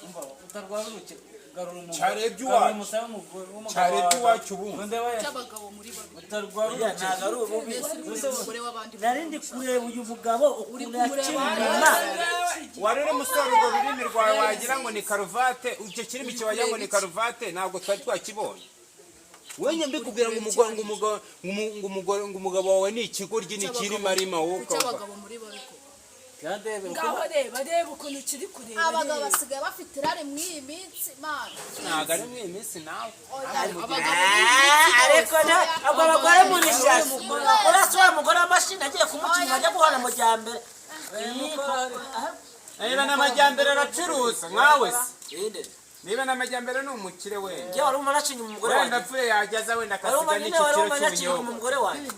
Umva, utarwara uruke, garura umugore. Cyarebye Garura iwacu. umusaya w'umugore w'umugabo Cyarebye wawe. iwacu ubundi. Undi we cy'abagabo muri babiri. Utarwara Oya, uruke. ntabwo ari ububi. Mbese uri umugore w'abandi? Nari ndi kureba uyu mugabo ukuntu yaciye inyuma. Wari uri umusore, urwo rurimi rwawe wagira ngo ni karuvate, icyo kirimi kiwagira ngo ni karuvate, ntabwo twari twakibonye. Wenye mbikubwira ngo umugore ngo umugabo ngo umugore ngo umugabo wawe ni ikigoryi, ni ikirimarima, wowe Kuki ukaba abagabo muri bo ariko Kandi Ngaho reba, reba ukuntu kiri kureba. Abagabo Reba. basigaye bafite irari muri iyi minsi, mana. Ntabwo ari muri iyi minsi nawe. Abagabo muri iyi minsi Ariko bose, abo bagore muri shyashya, uretse wa mugore w'amashini agiye kumucunga ajya guhana Mujyambere. Niba n'amajyambere aracuruza nkawe se, niba n'amajyambere ni umukire wenda. Njye wari umva nacinya umugore Wenda wanjye? apfuye yageza wenda Wari umva akasiga nyine, wari n'ikiciro umva nacinya cy'ubunyobwa. umugore wanjye?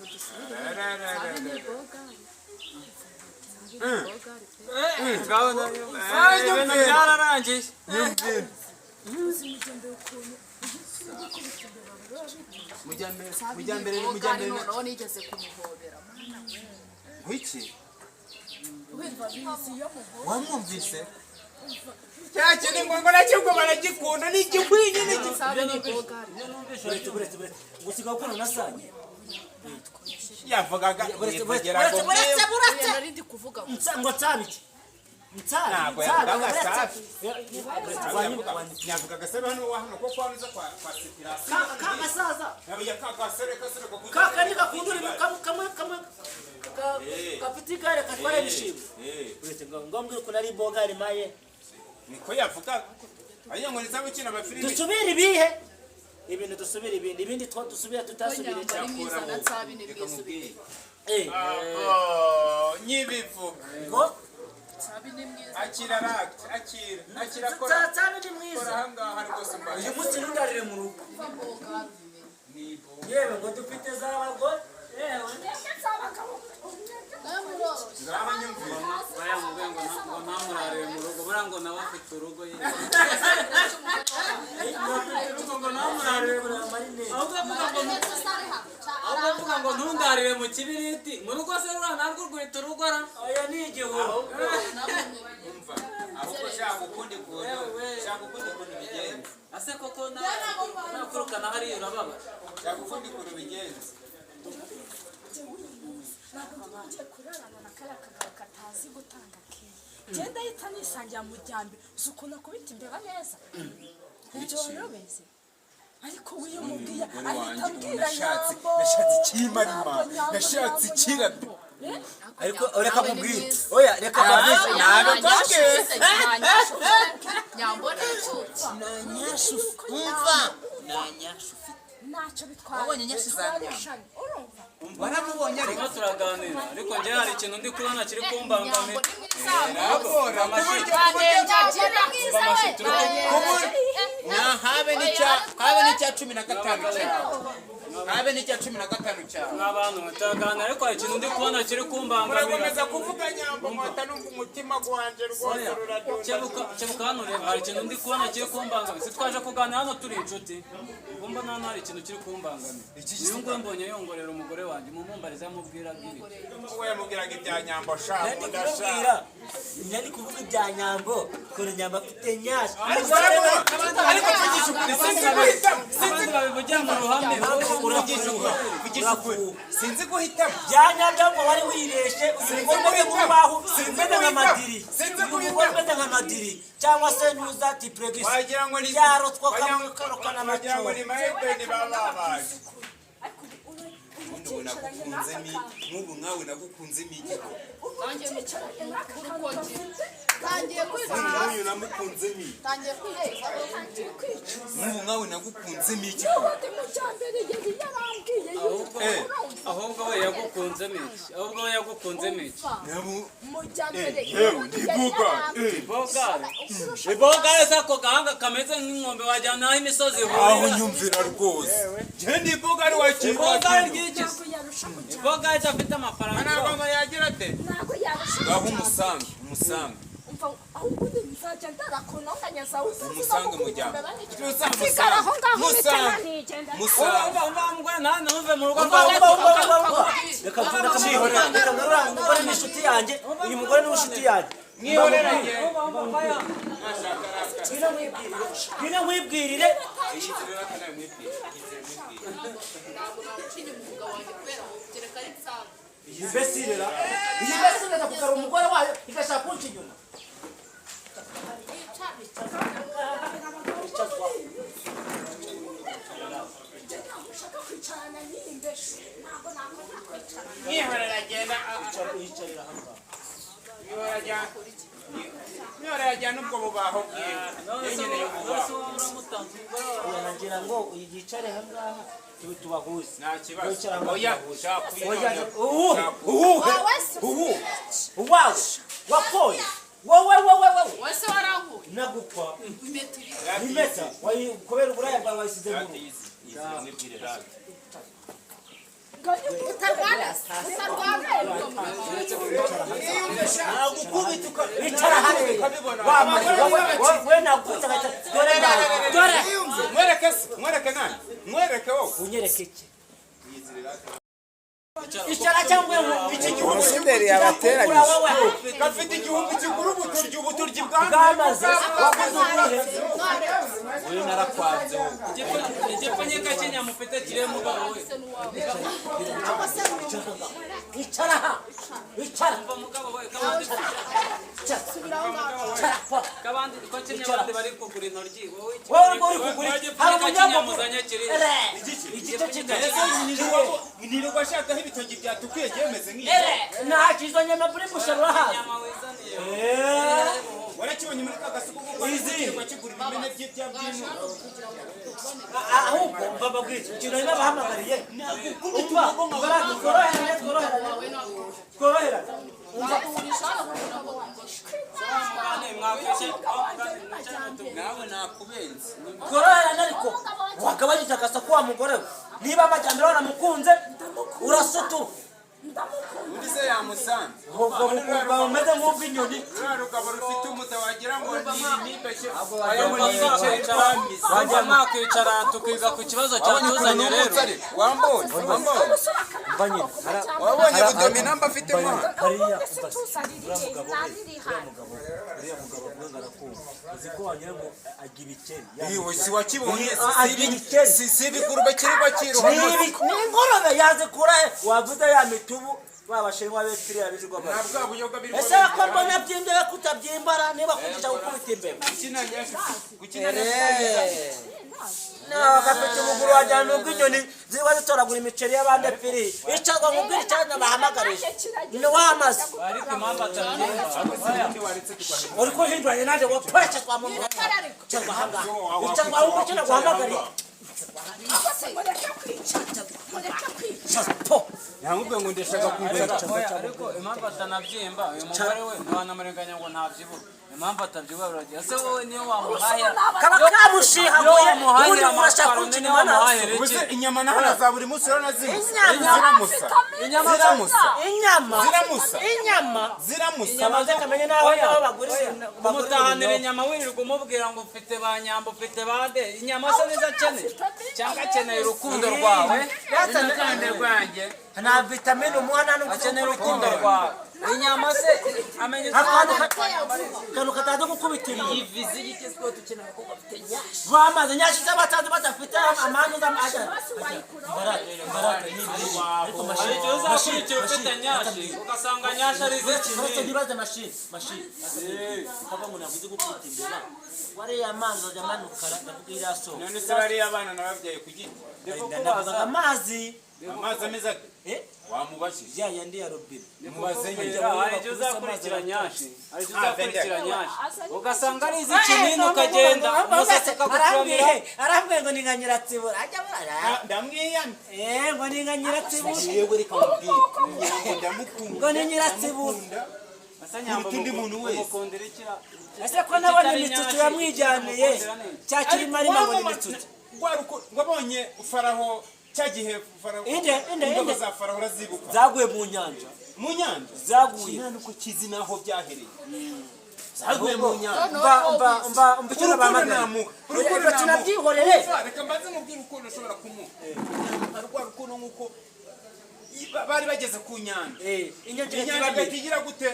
Ibintu byararangiye. Uzi mujyambere ukuntu gukubita imbeba biba bituje. Mujyambere, Nsabi mujyambere, ni bogari, mujyambere. Noneho nigeze kumuhobera, mana we. Nkwiki? Wumva bizi iyo muhobera. Wamwumvise cya kintu ngo nacyo ngo baragikunda, ni igikwiye, ni igikwiye. Nsabi ni bogari. Buretse, buretse, buretse, gusiga gukunda na Sanya. Yavugaga Buretse, buretse, yivugiraga. buretse, buretse, buretse. Oya, nari ndi kuvuga ngo Ngo nsabe iki? Nsabe Ntabwo nsabe, yavugaga buretse. Safi. Buretse. Yavugaga se hano wa hano ko kwa nuza kwa sipirasi. Ka gasaza. Yabuye ka gasore, kasore kakuze. Ka kandi gakundura kamwe kamwe kamwe gafite igare katwara ibishimbo. Uretse ngo mbwire ukuntu ari bogari maye. Niko yavugaga ariyo ngo niza gukina amafilimi. Dusubire ibihe ibintu, dusubire ibindi, ibindi two dusubira tutasubire. Nyambo ari mwiza na Nsabi ni Reka mwiza. mubwire. Eh. Nyibivuga. Ngo Nsabi ni mwiza. Akira rati, akira, akira, kora. Nsabe ni Kora mwiza. ahangaha rwose mbaye. Uyu munsi ntundarire mu rugo. Kuva bogari ubimenye. Yewe, ngo dufite z'abagore, yewe. Nawe muroroshye. Ngaho nyumvira. Bariya mubwiye ngo ngo ntamurarire mu rugo, buriya ngo nawe afite urugo ye. Urugo ngo ntamurarire mu rugo. Ahubwo avuga ngo ahubwo avuga ngo ntundarire mu kibiriti. Mu rugo se ruriya narwo rwita urugo ra? Oya, ni igihuru. Umva, ahubwo shaka ukundi kuntu, shaka ukundi kuntu bigenza. Ase koko nakurukana hariya urababara. Shaka ukundi kuntu bigenza. Ntabwo ngiye kurarana na kariya kagabo katazi gutanga keya. Genda ahita nisangira mujyambere, uzi ukuntu akubita imbeba neza, ibyo wari ubizi, ariko we iyo mubwiye Umugore ahita wanjye ambwira nashatse Nyambo. nashatse ikimarima. Nyambo, Nyambo, Nashatse Nyambo, ikirabyo. Nyambo. Eh? Ariko reka mubwire, oya, reka mubwire. Nyambo ni inshuti. Umva, nta nyashu ufite. Ntacyo bitwaye. Wabonye nyinshi za Nyambo? Turareshanya, urumva. Waramubonye ariko. Turimo turaganira ariko njyewe hari ikintu ndi kubona kiri kumbangamira. Nyambo ni mwiza. Rabora ku buryo Nyambo ni mwiza we. Na habe n'icya, habe n'icya 15 cyawe, habe n'icya 15 cyawe. Nk'abantu turaganira ariko hari ikintu ndi kubona kiri kumbangamira. Murakomeza kuvuga Nyambo, nkahita numva umutima gwanjye rwose ruradunda. Kebuka, kebuka hano ureba, hari ikintu ndi kubona kiri kumbangamira. Si twaje kuganira hano turi inshuti? Ubwo mbona hano hari ikintu kiri kumbangamira. Uyu nguyu mbonye yongorera umugore wanjye, mumumbarize amubwira abwira iki. Uwo yamubwiraga ibya Nyambo sha. Nari Ndashaka. kumubwira, nari kuvuga ibya Nyambo, ukuntu Nyambo afite nyasha. Ariko ariko mvugisha ukuri, sinzi guhitamo, sinzi. Abandi babivugira mu ruhame. Mvugisha ukuri, mvugisha ukuri, sinzi guhitamo. Bya nyabyo ngo wari wireshe umugore umeze nk'urubaho, Sinzi umeze nka guhitamo. madiri. Sinzi Umugore guhitamo. umeze nka madiri cyangwa se nuza tipregisi. Wagira ngo ni Byarotwa wagira kamwe wagira ngo ni mahebeni baba babaje. Ariko ubu Ubundi ubu ukicaranye nagukunzemo n'aka kantu. Nk'ubu nkawe nagukunzemo igiko. Ubu ukicaranye n'aka kantu gafite. Tangiye kwicuza. Nk'uyu namukunzemo iki? Tangiye kwicuza. Tangiye kwicuza. Nk'ubu nkawe nagukunzemo iki? N'ubundi mujyambere yari yarambwiye yuko Eh. urumva. Ahubwo we yagukunzemo iki? Ahubwo we yagukunzemo iki? Nabu Mujyambere yewe, n'ubundi ni yari boga, yarambwiye. Ibogari. Ukurusha Ibogari se ako gahanga kameze nk'inkombe wajyana aho imisozi Aho ihurira. nyumvira rwose, njye ndi bogari wa Ibogari ry'iki se? Ntabwo yarusha mujyambere. Ibogari idafite amafaranga. Ntabwo ngo yagira ate. Ntabwo yarusha Ngaho mujyambere. umusange, umusange. Umva, ahubwo undi nzajya ndarakunonganya zawe. Umusange mujyambere. Sigara aho ngaho. Musange. Umutima ntigenda. Musange. Umva, umva mugore, nawe ntuve mu rugo. Umva, umva, umva, umva, umva, reka reka reka mubwire, umugore ni inshuti yanjye, uyu mugore ni inshuti yanjye. Mwihorere. Umva, umva, faya. Ngwino nkwibwirire, ngwino nkwibwirire. Ntabwo nagucinya umwuga wanjye kubera wowe, kereka ari Nsabi. Iyi mbesirera, iyi mbesirera kugara umugore wayo igashaka kunca inyuma. Icazwa. Ntabwo ushaka kwicarana n'iyi mbeshu, ntabwo nakunda kwicarana. Mwihorere agenda. Yicarira hano. Mwihorere agenda ubwo bubaho bwiwe. None se Yenyine wowe y'ububaho. se wowe uramutanze umugore wawe. Oya, nagira ngo uyu yicare aha ngaha tubahuze. Nta kibazo. Wicara ngo Oya, tubahuze. shaka Oya, uyu. uwuhe, uwuhe, uwuhe, uwawe wakoye wowe, wowe, wowe. Wowe se warankuye? Nagukwa. Impeta iri. Impeta kubera uburaya bwawe wayisize mu rugo. Utarwana, utarwana. Nagukubita Icara hariya. ukabibona. Wa mugabo we nagukubita agahita, dore nawe, dore. Mwereke se, mwereke nani, mwereke wowe. Unyereke iki? Icara cyangwa iki gihugu Umushoferi yabateranyije. wowe. Gafite igihumbi kigura ubuturyi, ubuturyi bwamaze wakoze ubuhe? Wowe narakwanze wowe. Igipfunyika cy'inyama ufite kiriho mugabo we. Icara aha, icara. Umva mugabo we, kabandi. Icara kwa. Kabandi ko kimwe abandi bari kugura intoryi, wowe iki? Wowe urimo uri kugura iki? Hari Igipfunyika cy'inyama umunyamaguru uzanye kiriya. Ere, igice cy'intoki. Nirirwa ashakaho ibitoki byatukuye byemeze nk'ibi. Ere, ntacyo izo nyama buri gushya urahazi. Inyama wizaniye. Warakibonye muri ka gasuku kuko kirirwa kigura ibimene by'ibya by'inka. Ahubwo mva mbabwire ikintu nari nabahamagariye. Umva, tworoherane, tworoherane, tworoherane. Umva. Nawe nakubenze. Tworoherane, ariko wagabanyije agasaku wa mugore we. Niba amajyambere waramukunze, urasutura. Undi se yamusanze. Ubwo bukumva bumeze nk'ubw'inyoni. Ruriya rugabo rufite umuta wagira ngo ni nibeshye. Wajya mwakwicara tukiga ku kibazo cyatuzanye rero. Wambonye, wambonye. Wabonye budominamba afite mwana. Hariya. Ubundi se tuzaririye ntaririha. Uriya mugabo avuga ngo arakumva, uzi ko wagira ngo agira ibikeri. Iwe si wakibonye. Agira ibikeri. Si ibigurube kirirwa kiroha. Ni ingurube yazikura he? Wavuze ya mitubu babashinwa bepfiriya birirwa Na bari. bwa buyoga biri. Ese ko mbona byimbye kutabyimbara niba kugisha gukubita imbeba? Gukina nyashu. Nawe gafite ubuguru wagira ni ubw'inyoni ziba zitoragura imiceri y'abandi epfiri. Icarwa nkubwire icyanya bahamagarije ni wamaze. Ariko impamvu atabyimba. Uri kuhinduranya nanjye ngo twese twamumura. Icarwa ahangaha, icarwa ahubwo icyo naguhamagariye. Mureke kwicara, mureke kwicara. Po. Yamubwiye ngo ndashaka kwicara. Oya, ariko impamvu atanabyimba, uyu mugore we ntiwanamurenganya ngo ntabyibuha. Impamvu atabyibuha biragira ese wowe niyo wamuhahira. Kaba kamushihaguye ubundi urashaka kunca inyuma nawe. Ubuze inyama na za buri munsi urabona zimusa. Inyama. Ziramusa. Inyama. Ziramusa. Inyama. Ziramusa. Inyama. Ziramusa. Kabanze kamenye naho naho bagurira. Kumutahanira inyama wirirwa umubwira ngo ufite ba nyamba, ufite ba nde, inyama se nizo akeneye cyangwa akeneye urukundo rwawe? Urukundo rwanjye. Nta vitamine umuha, nta n'ubwo. Akeneye urukundo rwawe, inyama se amenye. Akantu akantu kataza gukubita imbere bamaze nyashi z'abatazi badafite amande z'amajya. Ariko Hari mashini igihe uzakurikira ufite nyashi ugasanga nyashi ari uretse iz'ikinini. ntibaze mashini, mashini kava ngo ntabwo uzi gukubita imbeba wariya amazi ajya amanuka, ndavuga iriya soko. None se bariya abana nababyaye ku giti? Ndavuga amazi. Amazi ameze ate? Eh? Wamubajije. Ya yandi ya robine. Mubaze nyine. Hari igihe uzakurikira nyashi, hari igihe uzakurikira nyashi ugasanga ari iz'ikinini, ukagenda umusatsi ukagucuramira. Arambwiye ngo ni nka nyiratsibura ajya burara. Ndamwiyamye. Eh, ngo ni nka nyiratsibura. Yewe, reka mubwire. Nyambo ndamukunda. Ngo ni nyiratsibura. Ese nyambo Kuruta undi muntu wese. umukundira ikira? Ese ko nabona imitsutsu yamwijyaniye cya kirimo arimo ngo ni imitsutsu. Wabonye Faraho cya gihe Faraho Inde, inde, ingabo inde. za Faraho urazibuka? Zaguye mu nyanja. Mu nyanja. Zaguye. Nta nuko kizi naho byahereye, zaguye mu nyanja. Mva, mva, mva, mva icyo Urukundo nabahamagariye. namuha, urukundo Reka namuha. tunabyihorere. Umva, reka mbanze mubwire urukundo ushobora kumuha. Namuha rwa rukundo nk'uko bari bageze ku nyanja. Eh, inyanja inyanja igahita igahita igira gute?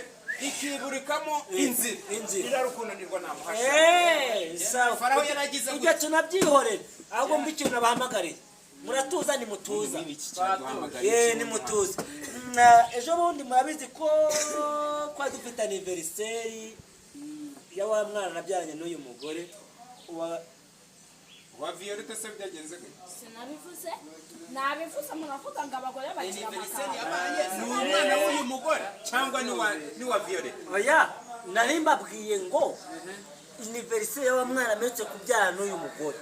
Ikiburikamo inzira. Inzira. Ririya rukundo nirwo namuhasha. Eh, sawa. Faraho yaragize Ibyo tunabyihorere, ahubwo mba ikintu nabahamagariye. Muratuza? Nimutuza? Eh, nimutuza. Ejo bundi murabizi ko twari dufite anniversaire ya wa mwana nabyaranye n'uyu mugore wa Wa Violette se byagenze gute? Sinabivuze, nabivuze, muravuga ngo abagore bagira Anniversaire amakara. yabaye ni umwana w'uyu mugore cyangwa ni wa Violette? Oya, nari mbabwiye ngo anniversaire ya wa mwana amerutse kubyara n'uyu mugore.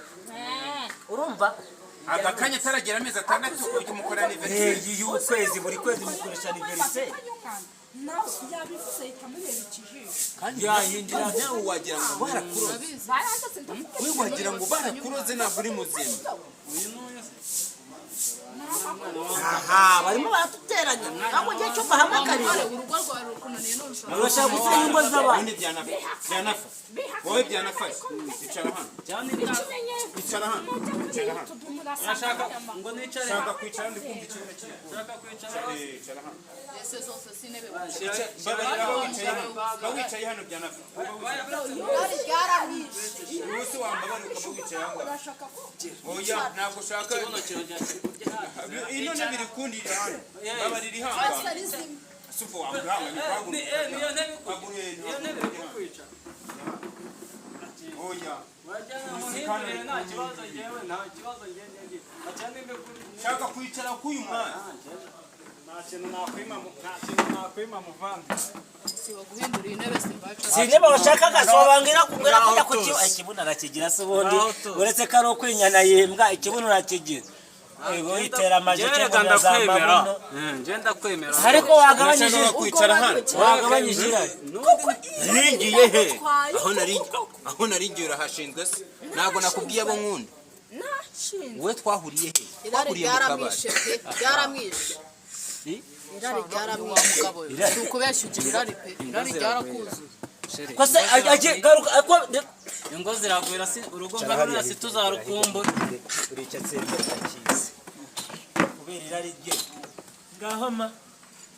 Urumva? Aka kanya ataragira amezi 6 ujya umukora anniversaire? Y'ukwezi, buri kwezi mukoresha anniversaire. Nawe yabivuze ahita amureba ikijisho. Kandi yayinjira nawe wagira ngo barakuroze. Barandase, ndavuga. We wagira ngo barakuroze, ntabwo uri muzima. Aha barimo baratuteranya, ntabwo ngiye cyo mbahamagarira. Urugo rwawe rukunaniye none ushaka Urashaka gusenya ingo z'abantu. Ubundi byanafa, wowe byanafashe, icara hano, icara hano, icara hano. Urashaka ngo nicare? Shaka kwicara, ndi kumva ikibuno kiri. Ushaka kwicara? Icara hano. Ese zose si intebe? Babarira, ba wicaye hano, ba wicaye hano, byanafa. Irari ryaramwishe. Ubu se wambabarira ukaba wicaye aho ngaho? Oya, ntabwo ushaka. Ikibuno kirongera. Ino ntebe iri kundira hano, babarira, ihangane. Ari zimwe. Suva wakwihanganye. Niyo ntebe Haguruka. Iyo ntebe iri kukwica. Oya. Wajyana muhindurire, nta kibazo, njyewe nta kibazo, njye acana imbe kuri. Shaka kwicara k'uyu mwanya. Nta kintu nakwima, nta kintu nakwima muvandi. Siba guhindura iyi ntebe simbaca. Si intebe washakaga, si wabangira kubwira kujya ku kibuno. Ikibuno arakigira se ubundi? Uretse ko ari ukwinyana yimbwa, ikibuno urakigira. Ego, itera amaje. Njyewe reka cyangwa za ndakwemera. mabuno. Njye ndakwemera. Ariko wagabanyije. Urashaka kwicara hano? Wagabanyije irari. Naringiye he? Aho naringiye urahashinzwe se? Ntabwo nakubwiye abo nkunda. Nashinze. Wowe twahuriye he? Irari Twahuriye mu kabari. ryaramwishe pe, ryaramwishe. Irari ryaramwishe mugabo we. Si ukubeshya, ugira irari pe, irari ryarakuzuye. Ko se agiye garuka ko? Ingo ziragwira, si urugo nka ruriya si tuzarukumbura. Urica tsembera akizi kubera irari rye. Ngaho ma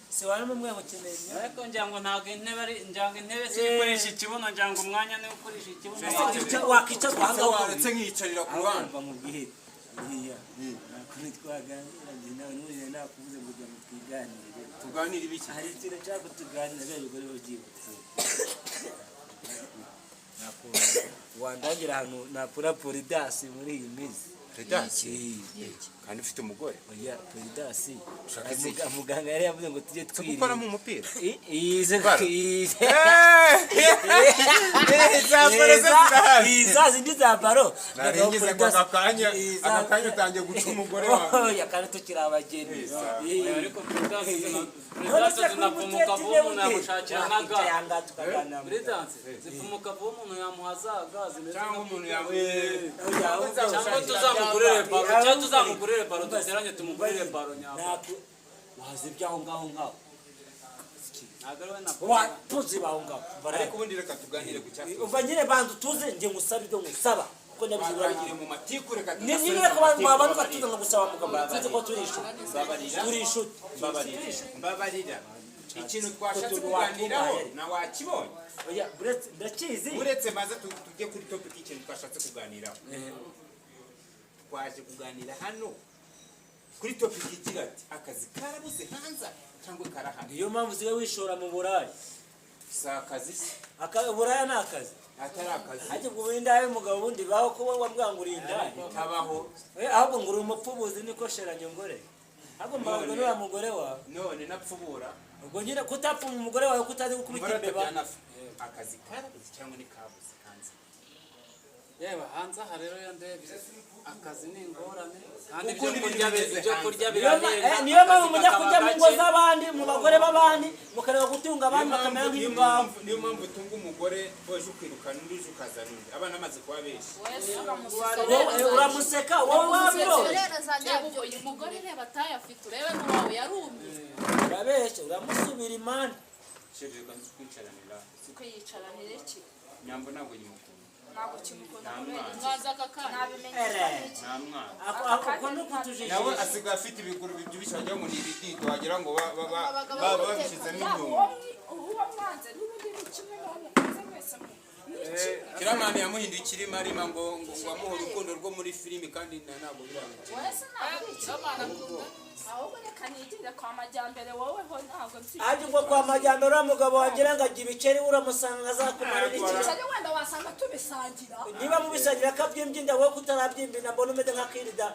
si wari mumwe mukeneye. Ariko ngira ngo ntabwo intebe ari, ngira ngo intebe si ikoresha ikibuno, ngira ngo umwanya niwo ukoresha ikibuno. Wakicazwa aha ngaho. Waretse nkiyicarira ku ruhande. Kumva mubwihe buriya ntabwo twaganira njye nawe n'ubu nakubuze ngo ujya mu twiganirire. Tuganire ibiki? Hari ikintu nshaka ko tuganira, bya bigore byibutse wandangira ahantu nakura poridasi muri iyi minsi. Redasi kandi ufite umugore? Oya, poridasi. Ushaka iziki? Muganga yari yavuze ngo tujye twirinda Gukoramo umupira? Ize. Baro. Ize. Za baro zo zirahari. Iza zindi za baro. Naringize ngo aka kanya utangiye guca umugore wawe. Oya, kandi tukiri abageni. Ariko perezidanse zinapfumuka vuba, umuntu yamushakira na ga. Perezidanse zipfumuka vuba, umuntu yamuha za ga zimeze Cyangwa nka umuntu yawe. Cyangwa tuzamugurire baro, cyangwa tuzamugurire baro, duteranye tumugurire baro nyabwo. Wazibye aho ngaho ngaho. Ntabwo ari we na Watuzi baho ngaho. Ariko ubundi reka tuganire ku cyatsi. Umva nyine, banza utuze, njye ngusaba ibyo ngusaba kuko ndabizi Twatangire urabigira. mu matiku, reka Ni nyine ko wabanza ugatuza nkagusaba, mugabo, tuzi ko turi inshuti. Mbabarira. Turi inshuti. Mbabarira, mbabarira, ikintu twashatse kuganiraho na wakibonye? Oya, buretse ndakizi. Uretse maze tujye kuri topic y'ikintu twashatse kuganiraho. Twaje kuganira hano kuri topic igira ati: akazi karabuze hanze cyangwa karahari? Niyo mpamvu usigaye wishora mu buraya. Si akazi se? Uburaya ni akazi. Atari akazi. Ariko ubwo indaya y'umugabo ubundi baho kuba wambwira ngo uri indaya? Itabaho. Ahubwo ngo uri umupfubuzi, niko sheranyongore, ahubwo mbabazwa n'uriya mugore wawe. None napfubura? Ubwo nyine kutapfuma umugore wawe, kutazi gukubita Mbona imbeba. byanafa, akazi karabuze cyangwa ni kabuze hanze? Yewe, hanze aha rero iyo ndebye akazi ni ingorane, kandi Kuko ibyo n'ibintu kurya bigeze ibyo hanze. kurya Niyo birahenda. niyo mpamvu Akazi mujya kakaba kujya mu ngo gake. z'abandi, mu bagore b'abandi, mukareba gutunga abandi bakamera Niyo nk'imbaho. Niyo mpamvu utunga umugore ejo ukirukana undi, ejo ukazana undi, abana bamaze kuba benshi. Wowe uramuseka, wowe wabirora. Reba uyu mugore, reba ataye afite, urebe n'uwawe yarumye. Urabeshya, uramusubira imana. Sheje, reka nzi kwicaranira. Kwiyicaranira iki? Nyambo ntabwo nyimukunda. Ntabwo kimukunda kubera iki? Mwanza aka kanya. Nabimenye. Ere. Nta mwana. Ako ni ukutujijisha. Nawe asigaye afite ibiguru bibyibushye, wagira ngo ni ibidido, wagira ngo babishyizemo Yaba inyuma. uwo mwanze n'ubundi ni kimwe n'uwo mukunze mwese ni kimwe. Kiramani yamuhinduye ikirimarima ngo amuhe urukundo rwo muri filimi, kandi ntabwo biramukira. Wowe se ntabwo uri kimwe? Ahubwo reka nigire kwa Majyambere, wowe ho ntabwo nzi. Ariko ubwo kwa Majyambere uriya mugabo wagira ngo ajya ibiceri, uramusanga azakumarira iki? Ibiceri wenda wasanga tubisangira. Niba mubisangira akabyimbye inda, wowe kutarabyimba inda, mbona umeze nka kirida,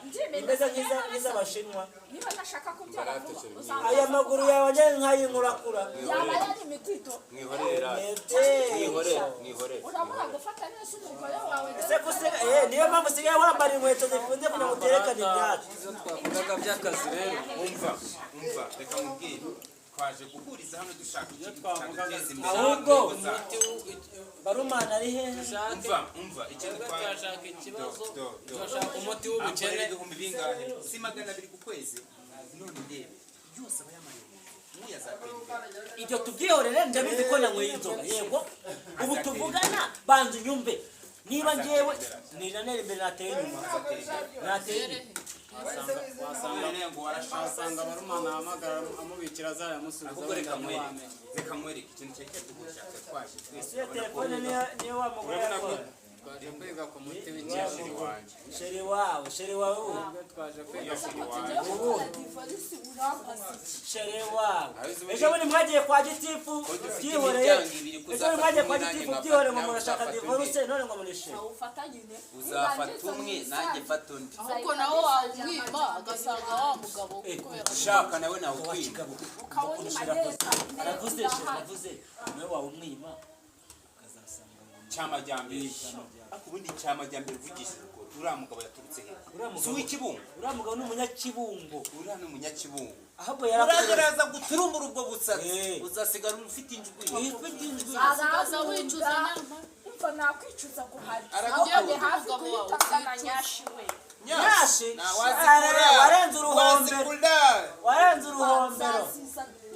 umeze nk'iz'abashinwa. Niba nashaka kubyara vuba uzambaza. Aya maguru yawe ajya nk'ay'inkurakura. Yaba yari imidido. Mwihorere. Mwebwe. Mwihorere, mwihorere. Urabura gufata neza umugore wawe. Ese kusiga niyo mpamvu usigaye wambara inkweto zifunze kugira ngo uterekane imyaka. Ibyo twavugaga by'akazi rero. Umva, umva, reka nkubwire. Twaje guhuriza hano dushaka ikintu cyaduteza imbere. Ahubwo mu ngo zacu. Barumana ari hehe? Umva, umva ikintu Twebwe turashaka ikibazo, Do, do, do. turashaka umuti w'ubukene. Akorera 2000 bingahe? Si 200 ku kwezi. None ndebe yose aba yamariye mu nzu. Nk'uyu azatera imbere. Ibyo tubyihorere, ndabizi ko nanyweye inzoga, yego. Ubu tuvugana, banza unyumve. Niba ngewe ninanera imbere, nateye inyuma, nateye inyuma. None ngo warashaka. Wasanga barumana ahamagara amubikira azayamusubiza. Ahubwo reka wenda nkwereke, ntiwamenya. reka nkwereke ikintu cyari cyatugushaka twaje twese. Iyo telefone niyo wa mugore Urabona ko yakora. Twaje kwiga ku muti w'ikene. Chéri wanjye. Chéri wawe, chéri wawe ubu. Twaje kwiga Iyo chéri wanjye. Tugiye gukora divorce, urambaza iki? Chéri wawe, ejo bundi mwagiye kwa gitifu dufite byihoreye. imiryango ibiri, Ejo bundi mwagiye kwa kuzafata umwe, gitifu nanjye byihoreye ngo nkafata murashaka nawe divorce, none ngo murishe. Awufata nyine. Uzafata umwe, nanjye mfata undi. Ahubwo nawe wawumwima agasanga wa mugabo kubera Ushaka nawe nawukwima. Ukabona imaneza. Aravuze chéri, aravuze nawe wawumwima ukazasanga ngo Cyamajyambere. Ariko ubundi cyamajyambere, uvugishije ukuri, uriya mugabo yaturutse he? Uriya mugabo- Si uw'ikibungo? Uriya mugabo ni umunyakibungo. Uriya ni umunyakibungo. Ahubwo yarakoze. Uraza guturumbura ubwo busatsi, uzasigara ufite injwi. Ifite injwi. Uzaza wicuza nyamara. Umva, nakwicuza guhari. Arakugira Ahubwo ni ngo hafi umugabo wawe guhita azana uzicuze. nyashi we. Nyashi. Wazikura. Warenze uruhombero. Wazikura. Warenze uruhombero.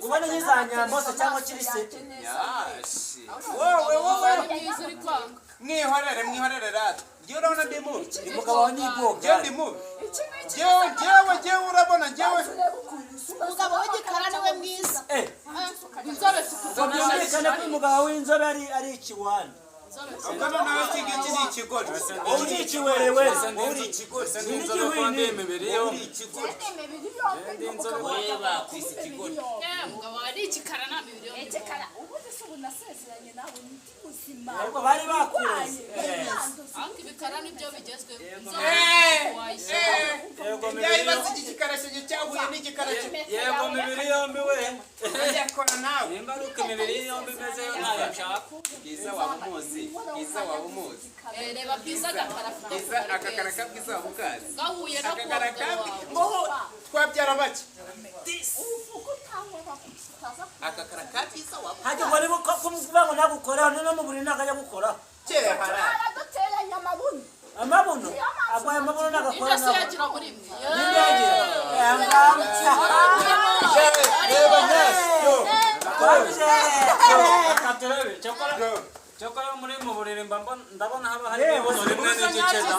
Ubona nk'iza Nyambo se cyangwa Kirise. Nyashi wowe, wowe. Ari mwiza uri kwanga. Mwihorere, mwihorere rata. Njyewe urabona ndi mubi? Umugabo wawe ni Njyewe iboga. ndi mubi? Iki ngiki. Njyewe, njyewe, njyewe, urabona njyewe. Umugabo w'igikara niwe mwiza. Inzobe Ngo byumvikane ko umugabo w'inzobe ari ikiwani. Ubwo noneho iki ngiki ni ikigoryi. Wowe uri ikiwerewere. Wowe uri ikigoryi. Ese n'inzobe ko ndi imibiri Wowe yombi? uri ikigoryi. Imibiri yombi Ndi inzobe. n'umugabo Wowe bakwise ikigoryi. Umugabo ari igikara nta mibiri yombi. Ekekara ubundi se ubu nasezeranye nawe ndi muzima? Ariko bari bakuzi. Ariko ibikara nibyo bigezweho. Inzobe wayishyira. Yego mibiri Yayibaza yombi. iki gikarashye cyahuye n'igikarashye. Yego mibiri yombi we. Yakora nawe. Nimba ari uko imibiri yombi imeze yo, ntayo nshaka. Bwiza waba umuzi? Bwiza waba umuzi? Reba bwiza agakara afite. Bwiza, akakara ka Bwiza waba ukazi? Gahuye no kuwa Akakara ka mugabo wawe. Ngoho twabyara bake. Uvuga utankora utaza. Akakara ka Bwiza waba Hajya ngo niba kuvuga ngo nagukoraho, no mu buriri ntabwo ajya gukoraho. kera harara. Araduteranya amabuno. Amabuno agwaye, amabuno nagakora. Ibyo se Nawe yagira muri mwe? ninde yagira? Reba nyashi yo. Reka turebe. Cyakora, cyakora muri mu buriri mba ndabona haba hari ibibuno rimwe n'igice da.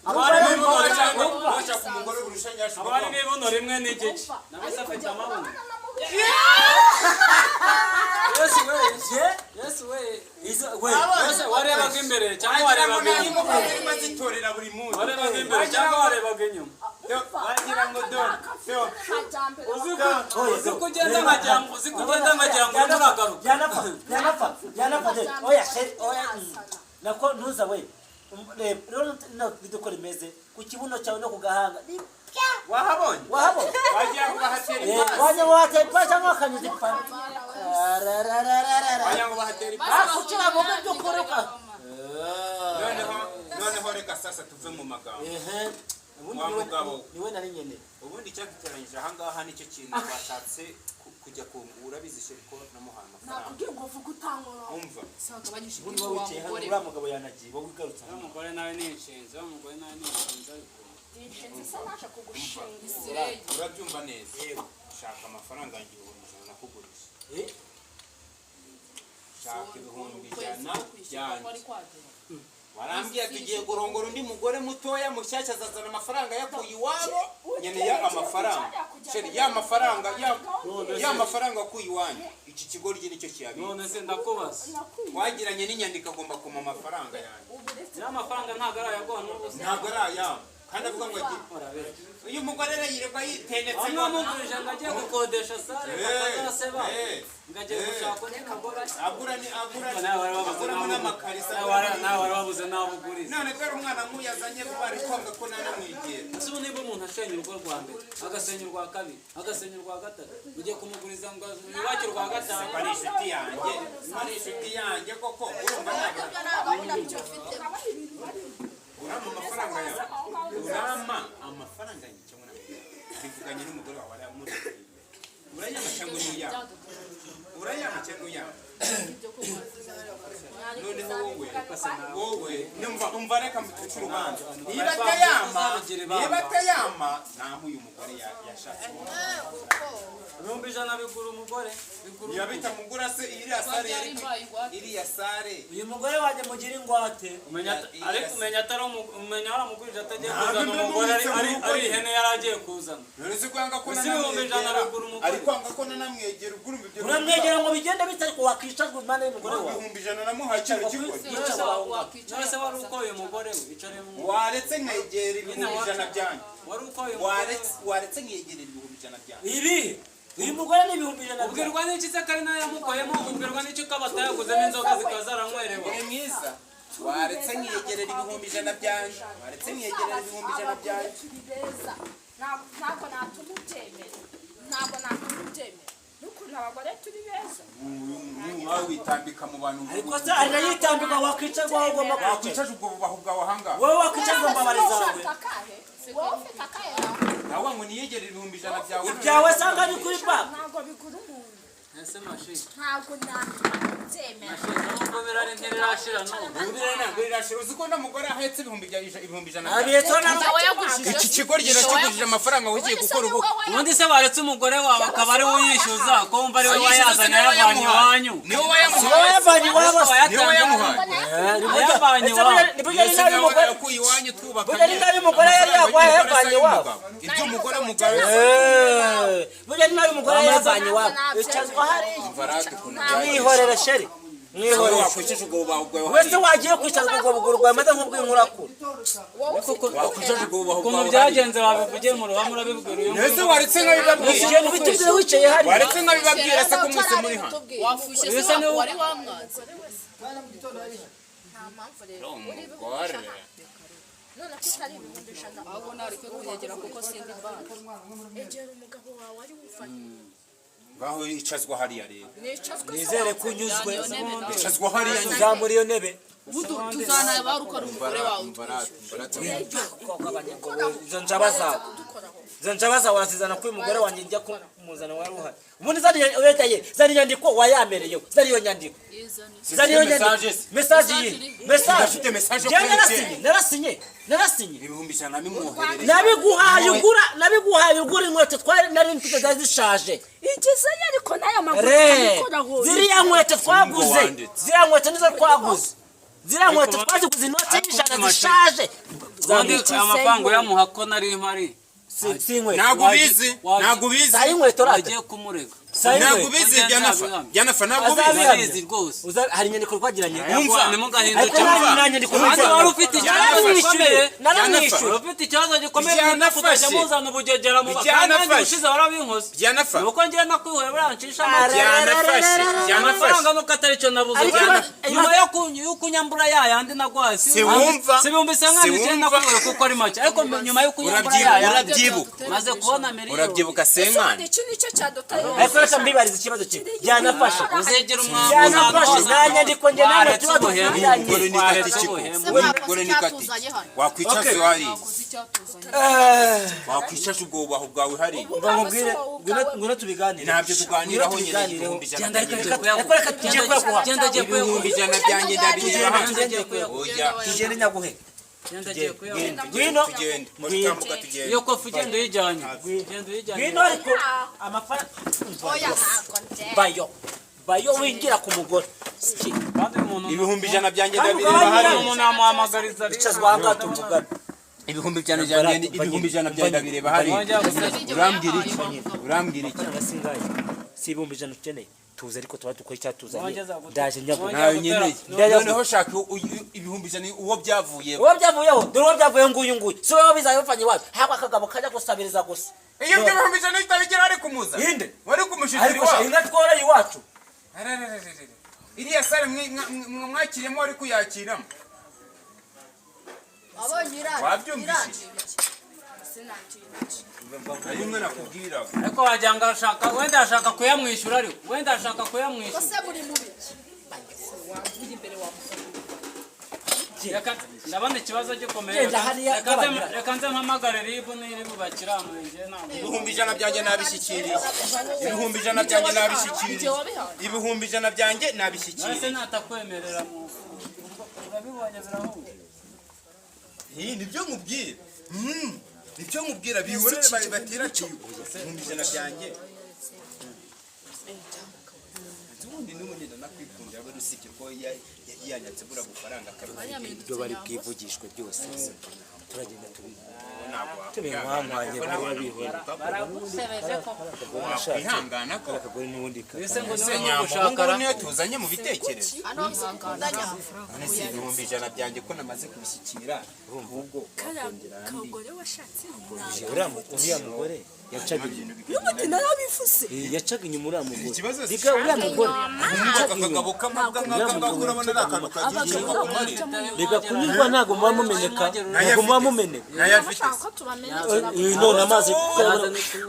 Haba harimo ibibuno rimwe. Washaka umugore urusha nyashi? Haba harimo ibibuno rimwe n'igice. Nawe se afite amabuno? Yesu we! Yesu we! Yesu, warebaga imbere cyangwa warebaga inyuma? Zirimo zitorera buri munsi. Warebaga imbere cyangwa warebaga inyuma? Wagira ngo dore do. Uzi ko ugenda nkagira ngo, uzi ko ugenda nkagira ngo urimo uragaruka. Byanapfa, byanapfa, byanapfa de. Oya chéri, oya. Nako ntuza we. Reba rero no video ko rimeze ku kibuno cyawe no ku gahanga. Wahabonye? Wahabonye? Wagira ngo bahatera ipasi. Wajya watera ipasi cyangwa wakanyuza ipanu. Ararararara. Wagira ngo bahatera ipasi. Ah, kugira ngo mbe by'ukuri Noneho, noneho reka sasa tuve mu magambo. Ehe. Ubundi Wa niwe mugabo. Niwe nari nyene. Ubundi icyaduteranyije ahangaha nicyo kintu twashatse kujya ku urabizi chéri ko namuhaye amafaranga. Nakubwiye ngo vuga utankora. Umva. Gabanyije Ubundi ubwinshi wowe wa wicaye hano, mugore. uriya mugabo yanagiye, wowe ugarutse Wa hano. mugore nawe ni inshinzi, wa mugore nawe ni inshinzi ariko. Inshinzi se naje kugushinga? Isireye. Urabyumva neza? Shaka amafaranga yanjye 100,000 nakugurisha. Eh? Shaka 100,000 Kwishyura byanjye. kwari kwagera. Warambwiye tugiye kurongora undi mugore mutoya mushyashya, azazana amafaranga yakuye iwabo. Nkeneye amafaranga chéri, ya mafaranga ya mafaranga akuye iwanyu. Iki kigoryi nicyo kiyabika. None se ndakubaza. Twagiranye n'inyandiko, agomba kumpa amafaranga yanjye. Ya mafaranga ntabwo arayaguha n'ubu se? Ntabwo ari ayabo, kandi avuga ngo agiye. Uyu mugore rero yirirwa yitenetse. Bamwe bamugurije ngo ajye gukodesha sale bakazaseba, ngo agiye gushaka undi mugore. Agura ni agura. Nawe wari wabuze Aguramo n'amakariso. Nawe wari wabuze n'abo uguriza. None dore umwana nk'uyu azanye vuba ari kwanga ko nanamwegera. Ese ubu niba umuntu asenya urugo rwa mbere, agasenya urwa kabiri, agasenya urwa gatatu, ugiye kumuguriza ngo yubake urwa gatanu? Ari inshuti yanjye, ari inshuti yanjye koko, urumva ntabwo urampa amafaranga yawe? Urampa amafaranga yanjye cyangwa ntabwo? Bivuganye n'umugore wawe aramuri. Urayama cyangwa ntuyama? Urayama cyangwa ntuyama? Noneho wowe numva, umva, reka mbice urubanza. Niba atayama, niba atayama, naho uyu mugore yashatse. 100,000 bigura umugore, bigura. Niba bitamugura se, iriya sare yari iriya sare? Uyu mugore wanjye mugira ingwate. Umenya ariko umenya atari umenya waramugurije atagiye Ntabwo kuzana umugore, ari ndamubitse ari mu rugo ari ye. ihene yari agiye kuzana. None se kwanga ko Ese 100,000 nanamwegera? bigura umugore? Ari kwanga ko nanamwegera, ubwo urumva ibyo? Uramwegera ngo bigende bite? Ariko wakicazwa impande y'umugore wawe. 100,000 namuhaye kino kigo. None se wari ukoye umugore we icare mu Waretse nkegera 100,000 byanjye. Wari ukoye umugore we. Waretse nkegera 100,000 byanjye. Ibi uyu mugore ni 100,000 byawe. Ubwirwa n'iki se ko ari nayo yamukoyemo? Ubwirwa n'iki ko abatayaguzemo inzoga zikaba zaranywerewe? Uri mwiza. Waretse nkiyegerera 100,000 byanjye. Waretse nkiyegerera 100,000 byanjye. Turi beza. Ntabwo natuma ubyemera, ntabwo natuma ubyemera n'ukuntu abagore turi beza. Nawe witambika mu bantu. Ariko se arayitambika? Wakicazwa aho ugomba kwicara. Wakwicaje ubwo bubaho bwawe ahangaha. Wowe wakicazwa mbabare zawe. Ufite akahe? Wowe ufite akahe? Nawe ngo niyegerere 100,000 byawe. Ibyawe sanga ni kuri banki. Ntabwo bigura umuntu. Ese mashi? Ntabwo natuma ubyemera. Mashi, nubwo birari ntirirashira n'ubu. Ibihumbi ntabwo rirashira. Uzi ko n'umugore ahetse 100,000 byanjye? Abiyetso na Wayagujije. Iki kigo nakigurije amafaranga ugiye gukora ubukwe. Ubundi se waretse umugore wawe akaba ari we uyishyuza, ko wumva ari we wayazanye ayavanye iwanyu? Niwe wayamuhaye. Wayavanye iwabo se? Niwe wayamuhaye. Ayavanye Ese iwabo. burya ni nabi umugore Yakuye iwanyu twubaka. Burya ni nabi umugore yari yaguhaye yavanye iwabo. Iby'umugore mugabo. Eh, burya ni nabi umugore yari yavanye iwabo. Icazwa hariya. Mwihorere chéri, mwihorere. Wakwicaje ubwo bubaho bwawe. Wese wagiye kwicazwa ubwo buguru bwawe maze nk'ubw'inkurakura. Wakwicaje ubwo bubaho Ukuntu bwawe. byagenze wabivugiye mu ruhame, urabibwira uyu Ese waretse nkabibabwira? Ugenda ubitubwire wicaye hariya. Waretse nkabibabwira se ko mwese muri hano? Wafushye se? Ese Wari wamwanze. Nta mpamvu rero uri Umugore. None ko utari 100,000? Ahubwo nareke kunyegera kuko sindi banki. Egera umugabo wawe ari wufata. Ngaho icazwa hariya rero. Nicazwe se? Nizere ko unyuzwe. Icazwa hariya nyine. Zamura iyo ntebe. Ubu tuzanaba ari uko ari umugore wawe utwishyura. Izo njaba zawe, izo njaba zawe wazizana kuri umugore wanjye, njya kumuzana wari uhari. Ubundi zari wetaye, zari inyandiko wayamereyeho, zari iyo nyandiko. Yizane. Zari iyo nyandiko. Message se. Message iyi message. Ndafite message yo Njyewe kuri narasinye. MTN. Narasinye, narasinye. 100,000 bimwoherereza. Nabiguhaye ugura, nabiguhaye ugura inkweto twari nari mfite zari zishaje. Igezeyo ariko n'aya maguru Re abikoraho. ziriya nkweto twaguze, wanditse. ziriya nkweto nizo twaguze, ziriya nkweto twaziguze inoti y'100 zishaje. Ubundi aya mafaranga uyamuha ko nari mpari? Si inkweto. Ntabwo ubizi, ntabwo ubizi. Sayi inkweto rata. Wagiye kumurega. Sayi Ntabwo inkweto. ubizi byanafa, byanafa, ntabwo ubizi. Azabihamya. Ndabizi rwose. Hari inyandiko twagiranye. Umva. Ntimugahinduke. Ariko nta nyandiko. Kandi wari ufite ikibazo Naramwishyuye. gikomeye. Naramwishyuye. Wari ufite ikibazo gikomeye. Byanafashe. Kuzajya muzana ubugegera mu kandi nanjye Byanafashe. ubushize warabinkoze. Byanafa. Ni uko ngiye nakwihora buriya nshisha make. Byanafashe, byanafa. Amafaranga nuko atari cyo nabuze. Ariko Nyuma yo kunyambura ya yandi nagwaye Si wumva. si 59,000 Si wumva. nakuwe kuko ari make, ariko nyuma yo kunyambura Urabyibuka, ya yandi urabyibuka. maze kubona miliyoni. Urabyibuka Ese senkani. ubundi iki nicyo cyaduteye? Ariko reka mbibarize ikibazo kimwe. Byanafashe. Uzegera umwambi. Byanafashe, nta nyandiko njye namwe tuba dufitanye. Umugore ni Waretse katiki. ubuhemu. Se Umugore mwakoze ni katiki. icyatuzanye hano. Wakwicaza Okay. hariya. Mwakoze icyatuzanye. Wakwicaje ubwo bubaho bwawe hariya. Umva nkubwire, ngwino tubiganire. Ntabyo tuganiraho nyine. Tubiganireho. 100,000 Genda ariko byanjye. agiye Ariko reka tugiye kuyaguha. Genda agiye kuyaguha. 100,000 byanjye ndabireba hano. Genda agiye kuyaguha. Oya. Tugende nyaguhe. Genda agiye kuyaguha. Ngwino. Tugende, tambuka tugende. Iyo kofi ugenda uyijyanye, genda uyijyanye. Ngwino ariko amafaranga. Oya, ntabwo njye. Bayo bayo winjira ku mugore. Ski. Kandi uyu muntu 100,000 byanjye Kandi ndabireba ugabanya hariya. umuntu yamuhamagariza. Icazwa ahangaha tuvugane. 100,000 byanjye, 100,000 byanjye ndabireba hariya. Urambwira iki? Urambwira iki? Amafaranga singaye, si 100,000 ukeneye? Tuze ariko tuba dukora icyatuzanye. Wongeza gute? Ndaje nyaguhe. Ntayo nkeneye. Ndajya Noneho shaka 100,000 uwo byavuyeho. Uwo byavuyeho, dore uwo byavuyeho nguyu nguyu. Si wowe bizaye bapfanye iwacu, habwa akagabo kajya gusabiriza gusa. Iyo ibyo 100,000 utabigira wari kumuza. Inde? Wari kumushyikira Ariko sha, iwabo. inka tworoye iwacu. Ararararara. Iriya sare mwakiriyemo wari kuyakiramo. Abonye irari. Wabyumvishije? Sinakira. Ari imwe nakubwiraga. Ariko wagira ngo arashaka, wenda arashaka kuyamwishyura, ariko wenda arashaka kuyamwishyura. Se muri mubi. Wavuye imbere wa musore. Ndabona ikibazo gikomeye. Genda hariya, gabanya. Reka nze mpamagare RIB n'iri bubakiramuye ntabwo. 100,000 byanjye nabishyikiriye, 100,000 byanjye nabishyikiriye, 100,000 byanjye None se nabishyikiriye. Natakwemerera mu urabibonye birahura. Nibyo nkubwira. Nibyo nkubwira, bihorere batera tiyo 100,000 byanjye. Ubundi n'ubundi ndanakwikundira we, usibye ko yanyatse buriya bufaranga akabifite. Ibyo bari bwivugishwe byose turagenda Ntabwo tubinkwamwanye barabihora. Baragusebeje ko wakwihangana ko Akagore n'ubundi Ese ngo Se niwe Nyambo, ubu ngubu gushakara niyo tuzanye mu bitekerezo. Hano ukunda Nyambo. None se 100,000 byanjye ko namaze kubishyikira, ahubwo Kariya wakongera andi? kagore washatse. Uriya mugore yacaga inyuma. N'ubundi narabivuze. Yacaga inyuma uriya mugore. Ikibazo si Riga uriya mugore yacaga inyuma. akagabo k'amabwa nk'aka ngaka, urabona ari akantu kagiye Abagabo kakumarira. Reka kunyurwa, ntabwo muba mumeneka, ntabwo muba mumeneka. Nayo afite. Bashaka ko tubamenyekera. None amazi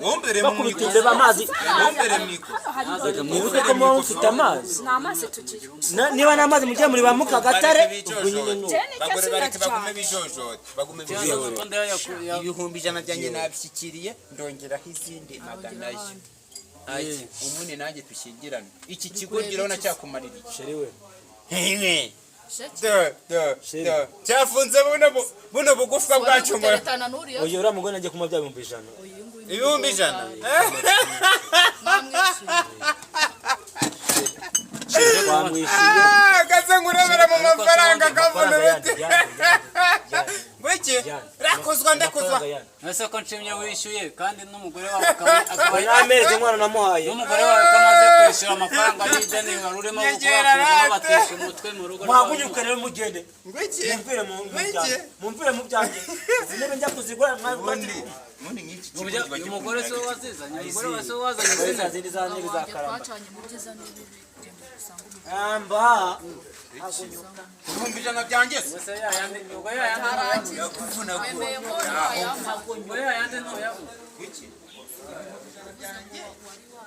Wombere mu bakubita ikosi. imbeba amazi. Wombere mu ikosi. Hano hari Reka mwibuke ko muba mufite amazi. Ni amazi tugira. Niba n'amazi mugiye muri ba Mukagatare, ubwo nyine ni uko. Bagore bareke bagume bijojote, bagume bijojote. 100,000 byanjye nabishyikiriye, ndongeraho izindi magana yo ayi ubundi nanjye dushyingirane. Iki kigo girabona cyakumarira iki? Chéri we. Hehe. Do, do, do. Cyafunze buno bugufwa bwacyo ngo Guteretana n'uriya. Oya, uriya mugore nagiye kumuha bya 100,000. 100,000. Mwamwishyuye. Twamwishyuye. Ah, gaze nkurebera mu mafaranga kavuna Amafaranga yandi, urete. yandi, yandi, yandi. Ngwiki Yandi. rakozwa ndakozwa. Amafaranga yandi. Ese ko nshimye wishyuye kandi n'umugore wawe akaba Oya, n'amezi umwana namuhaye. N'umugore wawe ko amaze kwishyura amafaranga y'ideni wari urimo Nyegera gukora rate. batesha umutwe mu rugo rwawe. Muhaguruke rero mugende. Ngwiki. Mumvire mu Ngwiki. byanjye, mumvire mu byanjye. Izi ntebe njya kuzigura mwari Ubundi ubundi nk'iki kigo Uburyo- kiba uyu mugore si wowe wazizanye, umugore wawe si wowe wazanye Za izina. zindi za ntebe za Wanjye karamba. twacanye mu byiza n'ibibi, genda usanga umugore. Amba. 100,000 byanjye se. Ubwo yayandi ubwo yayandi ntuyabuze. Yakuvunagura. Wemeye ko ntayampa. Ubwo yayandi ntuyabuze. Ngwiki.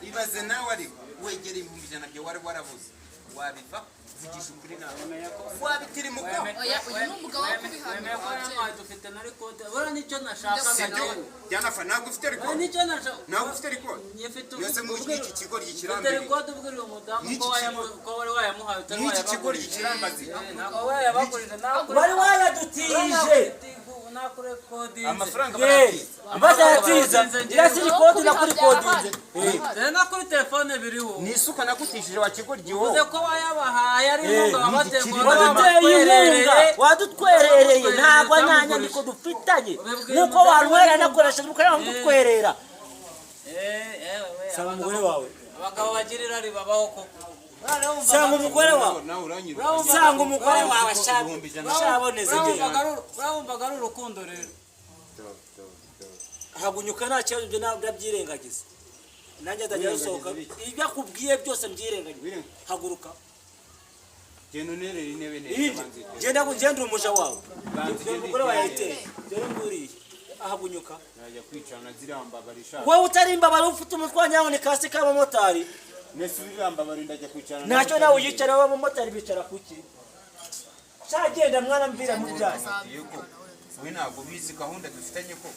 Ibaze nawe, ariko wegera 100,000 byawe wari warabuze wabiva, vugisha ukuri nawe wabitirimuka. Oya, uyu ni umugabo wo kubihamya. Wemeye ko yamuhaye, dufite na record. Buriya nicyo nashakaga Sibyo. nawe. Byanafa ntabwo ufite Buriya record. nicyo nashaka. Ntabwo ufite record. Nyifite. Yose mu iki kigo Ufite gikirambiriye. record ubwira uwo mudamu ko N'iki ko wari wayamuhaye utari N'iki kigo wayabagurije. gikirambazi. Ntabwo wayabagurije. Wari wayadutije. Nakurekodinze. Amafaranga Ye, baratiza. bazayatiza irasiri kodi nakuri kodinze. Dore no kuri telefone biriho. Ni isuka nakutishije wa kigo Uvuze giho. ko wayabahaye ari inkunga wabateye ngo Waduteye inkunga, wadutwerereye, ntabwo nta nyandiko dufitanye nk'uko wantwerera nakoresheje umukorera ngutwerera. Saba umugore wawe. Abagabo bagira irari babaho koko. Sanga umugore wawe. Nawe uranyirwa. Sanga umugore wawe. 100,000. Shaboneze ngera. Urabumvaga ari urukundo rero. Hagunyuka, nta kibazo, ibyo ntabwo ndabyirengagiza, nanjye nzajya rusohoka ibyo akubwiye byose mbyirengagiza. Haguruka. Genda unerere intebe neza. Iyindi. Banza itere. Genda ngende umuja wawe. Banza Dore ugende umugore wawe itere. yayiteye, dore nguriye ahagunyuka. Najya kwicana zirambabara ishaka. Wowe utari imbabare ufite umutwe wa nyawo kasi k'abamotari. Nese ubirambabara ndajya kwicarana. Ntacyo nawe uyicara, abamotari bicara kuki? Cyagenda mwana, mvira mu byanyu. Yego. We ntabwo ubizi gahunda dufitanye ko.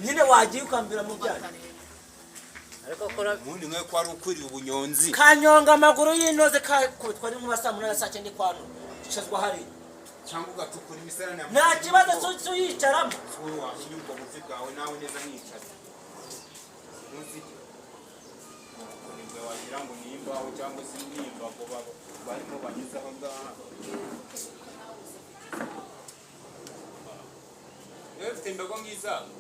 Nyine wagiye ukambira mu byanyu. Ariko kora. Ubundi nkawe ko wari ukwiriye ubunyonzi. Kanyonga amaguru y'inoze kakubitwa n'inkuba saa 8, saa 9 kwano icazwa hariya. Cyangwa ugatukura imisarane. Nta kibazo, suyicaramo. Wowe wamenya ubwo buvi bwawe nawe neza nkicara. Ntuzi. Nibwo wagira ngo ni imbaho cyangwa se ni imbago barimo banyuze aho ngaha. Niba ufite imbago nk'izabo.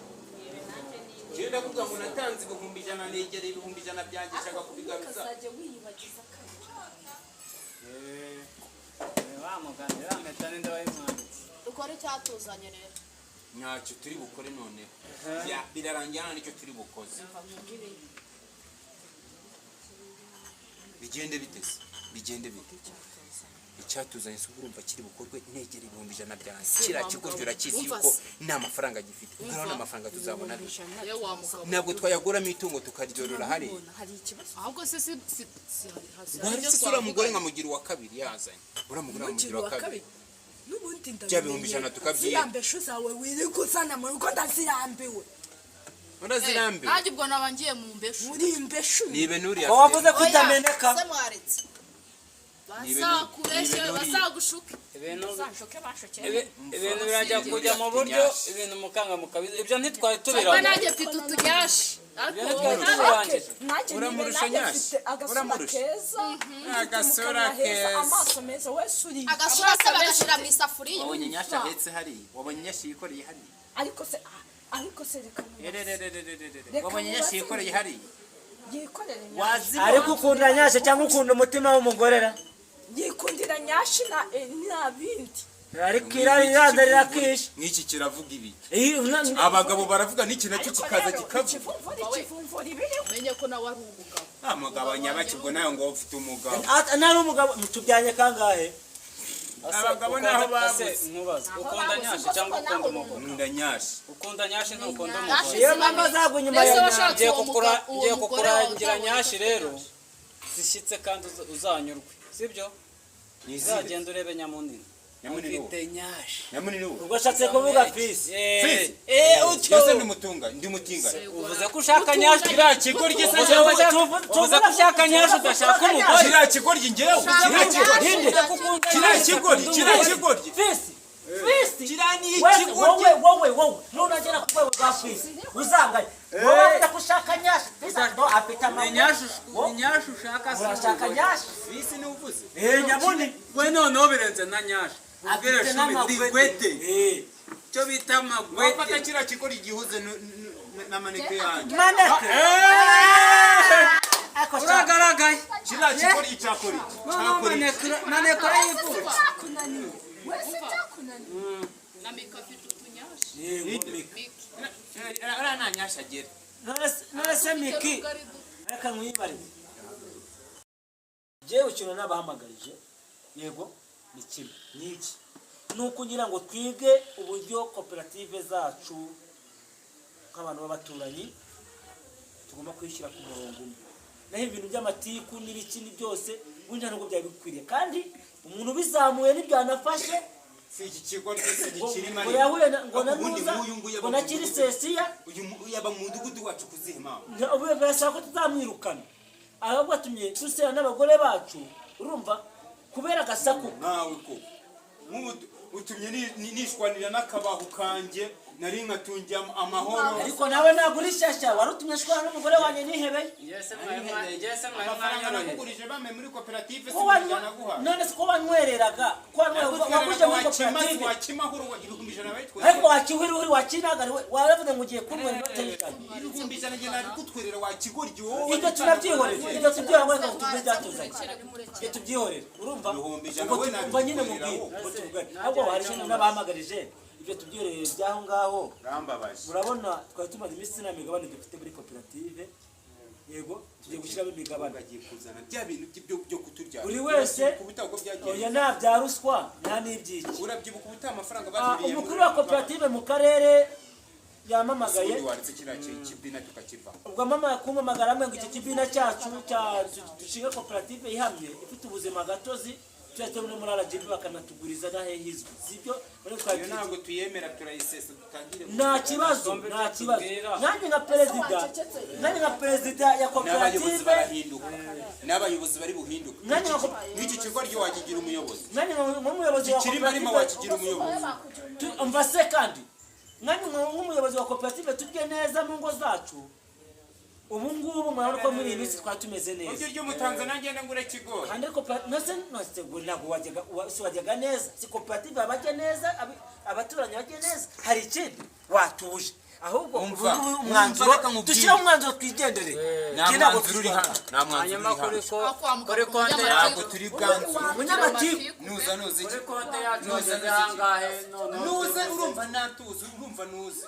Njyewe ndavuga ngo natanze 100,000, negereye 100,000 byanjye nshaka kubigaruza. Ukazajya wiyibagiza kabiri. Bamugana iriya ninde wayimwanditse? Dukore icyatuzanye rero. Ntacyo turi bukore noneho. Birarangira nta nicyo turi bukoze. Bigende bite se? Bigende bite? Icyatuzanye se urumva kiri bukorwe negera 100,000 byanjye? Kiriya kigoryi urakizi yuko nta mafaranga gifite. Urabona amafaranga tuzabona bike. Ye wa mugabo. Ntabwo twayaguramo itungo tukaryorora hariya. Hari ikibazo? Ahubwo se si si si hari Wari ibyo se uriya mugore twavuganye. nkamugira uwa kabiri yazanye, uriya mugore Mugira nkamugira uwa uwa kabiri. kabiri n'ubundi. Bya 100,000 tukabyiba. Ziriya mbeshu zawe wirirwa uzana mu rugo ndazirambiwe. Urazirambiwe? Nanjye ubwo naba ngiye mu mbeshu. Muri imbeshu. Nibe nuriya. Ko wavuze ko utameneka? Se mwaretse bazakubeshye, bazagushuke. Ibintu Bazashuke, bashuke. Ibintu birajya kujya mu buryo, ibintu mukanga mukabizi, ibyo ntitwari Kuba tubirangije. nanjye mfite utunyashi ariko Ibyo wowe ntitwari ntabwo. tubirangije. Nanjye nibe Uramurusha nanjye nyashi. mfite agasura Uramurusha. keza, mfite Agasura mu kanwa heza, keza. amaso meza, wese uri Agasura se bagashyira mu isafuriya. Wabonye nyashi ahetse hariya? Wabonye nyashi yikoreye hariya? Ariko se ariko se reka nkubaze. Ererererererere. Reka Wabonye nyashi nkubaze. yikoreye hariya? Yikorere nyashi. Wazibona? Ariko ukunda nyashe cyangwa ukunda umutima w'umugore ra? Yikundira nyashi na nta bindi. Ariko irari riranze rirakishe. Nk'iki kiravuga ibi. Iyi, Abagabo baravuga, n'iki nacyo Ariko kikaza rero kikavuga. ikivumvuri, ikivumvuri biriho. Menye ko nawe ari umugabo. Ah, mugabo nyabaki, ubwo nawe ngo ufite umugabo? Ntari umugabo, tubyange kangahe? Abagabo naho babuze. Nkubaze, ukunda nyashi cyangwa ukunda umugore? Nkunda nyashi. Ukunda nyashi, ntukunda Nyashi. umugore? Iyo mpamvu azagwa inyuma Ese ya washatse Ngiye uwo mugabo, uwo ngiye mugore wawe kukurangira utabonye nyashi ko rero afite zishyitse kandi uzanyurwe, sibyo? Uzagenda urebe nyamunini. Nyamunini uwo. Ufite nyashi. Nyamunini uwo. Ubwo ashatse kuvuga fisi. Fisi. Utyo. Yose ndi mutunga, ndi mutinga. Uvuze ko ushaka nyashi. Kiriya kigoryi se? Uvuze ko ushaka nyashi, udashaka umugore. Kiriya kigoryi ngewe, kiriya kigoryi. Uvuze ko ukunda Kiriya nyashi, kigoryi, ukunda kiriya umugore. kigoryi. Fisi, fisi. Kiriya ni Wese, ikigoryi. Wowe, wowe, wowe nunagera ku rwego rwa fisi uzangaye. Wowe ufite ko ushaka nyashi, fisi ndo afite Ni amaguru. nyashi ni nyashi ushaka, si Urashaka umugore. nyashi? Fisi ni uvuze. Eh, nyamunini. We noneho birenze na nyashi. Ubwire Afite shumi n'amagwete. digwete. Eh. Icyo bita Wafata amagwete. kiriya kigoryi gihuze na maneke yanjye. Maneke. Ako shaka. Uragaragaye. Kiriya kigoryi cyakora iki? Noneho Cyakora iki? maneko arayifuza. Byakunaniye wese, byakunaniye. Na Mika afite utunyashi. Eh, Ninde? Miki. Mika. Uriya nta nyashi agira. None se Miki, Ubugari duto. reka nkwibarize. Jewe ikintu nabahamagarije, yego, ni kimwe. Ni iki? Ni ukugira ngo twige uburyo koperative zacu nk'abantu b'abaturanyi tugomba kwishyira ku murongo umwe. Naho ibintu by'amatiku n'ibiki ni byose wenda ntabwo byari bikwiriye, kandi umuntu ubizamuye n'ibyanafashe. Si iki kigoryi, si Ngo gikirima. ngo yahuye ngo na Ubundi Nuza, nk'uyu nguyu ngo aba na mu Kirisesiya. Uyu yaba mu mudugudu wacu kuziha impamvu? Ubu birasaba ko tuzamwirukana, ahubwo atumye dusera n'abagore bacu, urumva, kubera agasaku. Nkawe ko nk'ubu utumye nishwanira n'akabaho kanjye nari nkatungiye amahoro. Ariko nawe ntabwo uri shyashya, wari utumye ashwana n'umugore wanjye nihebeye. Njye se mwari Amafaranga mwanyoroheye. nakugurije bame muri koperative si Ko wanywa kujya naguhaye. None se ko wanywereraga, ko waguje muri koperative? Wakimahoro 100,000 Ariko bayitwerera. wakiwiriwe wakinagariwe, waravuze ngo ugiye kunywera inote y'ijana. 100,000 njye nabigutwerera, wakigoryi wowe. Ibyo tunabyihorere, ibyo tubyihorere, ngo tubwe ibyatuzanye, ibyo tubyihorere, urumva? 100,000 Ubwo wowe umva nyine nabigutwerera mubwire wowe. ngo tuvugane, ahubwo hari ikintu n'abahamagarije, ibyo tubyihorere by'aho ngaho. Urambabaje. Murabona twari tumaze iminsi nta migabane dufite muri koperative. Yego, tugiye gushyiramo imigabane. Bagiye kuzana bya bintu byo kuturya. Buri wese Urabyibuka ubutaha uko byagenze? Oya, nta bya ruswa, nta n'ibyiki. Urabyibuka ubutaha amafaranga Ah, baturiye? umukuru wa koperative mu karere yamamagaye. Ubundi waretse kiriya kibina tukakiva. Ubwo mama kumpamagara amwe ngo iki kibina cyacu cya dushinga koperative ihamye ifite ubuzima gatozi, tujya no muri RGB bakanatuguriza n'ahehizwe, sibyo? Muri Iyo twari ntabwo tuyemera, turayisesa dutangire. Nta kibazo, nta kibazo. Nanjye nka perezida ya N'abayobozi koperative. barahinduka, n'abayobozi bari buhinduka. Nanjye N'iki kigo ryo wakigira umuyobozi? Nanjye nk'umuyobozi wa Kirimo arimo koperative. wakigira umuyobozi? Umva se kandi, nanjye nk'umuyobozi wa koperative, turye neza mu ngo zacu. Ubu ngubu murabona ko muri iyi minsi twari tumeze neza. Ujye urya umutanzaniya, ngenda ngure kigori. Kandi nose nose ngo ntabwo wajyaga si wajyaga neza, si koperative abajya neza, abaturanyi bajya neza, hari ikindi watuje ahubwo. Umva, ubu ngubu umva, umwanzuro reka nkubwire. dushyiraho umwanzuro twigendere. Nta Njye ntabwo mwanzuro uri tuzwana. hano, nta mwanzuro Hanyuma uri kuri hano. ko Aho kwa muganga kuri konte umunyamatiku. Ntabwo turi bwanzuro. Umunyamatiku. Nuza nuza iki? Kuri konte yacu Nuza hageze nuza iki? angahe noneho? Nuze, urumva natuze, urumva nuze.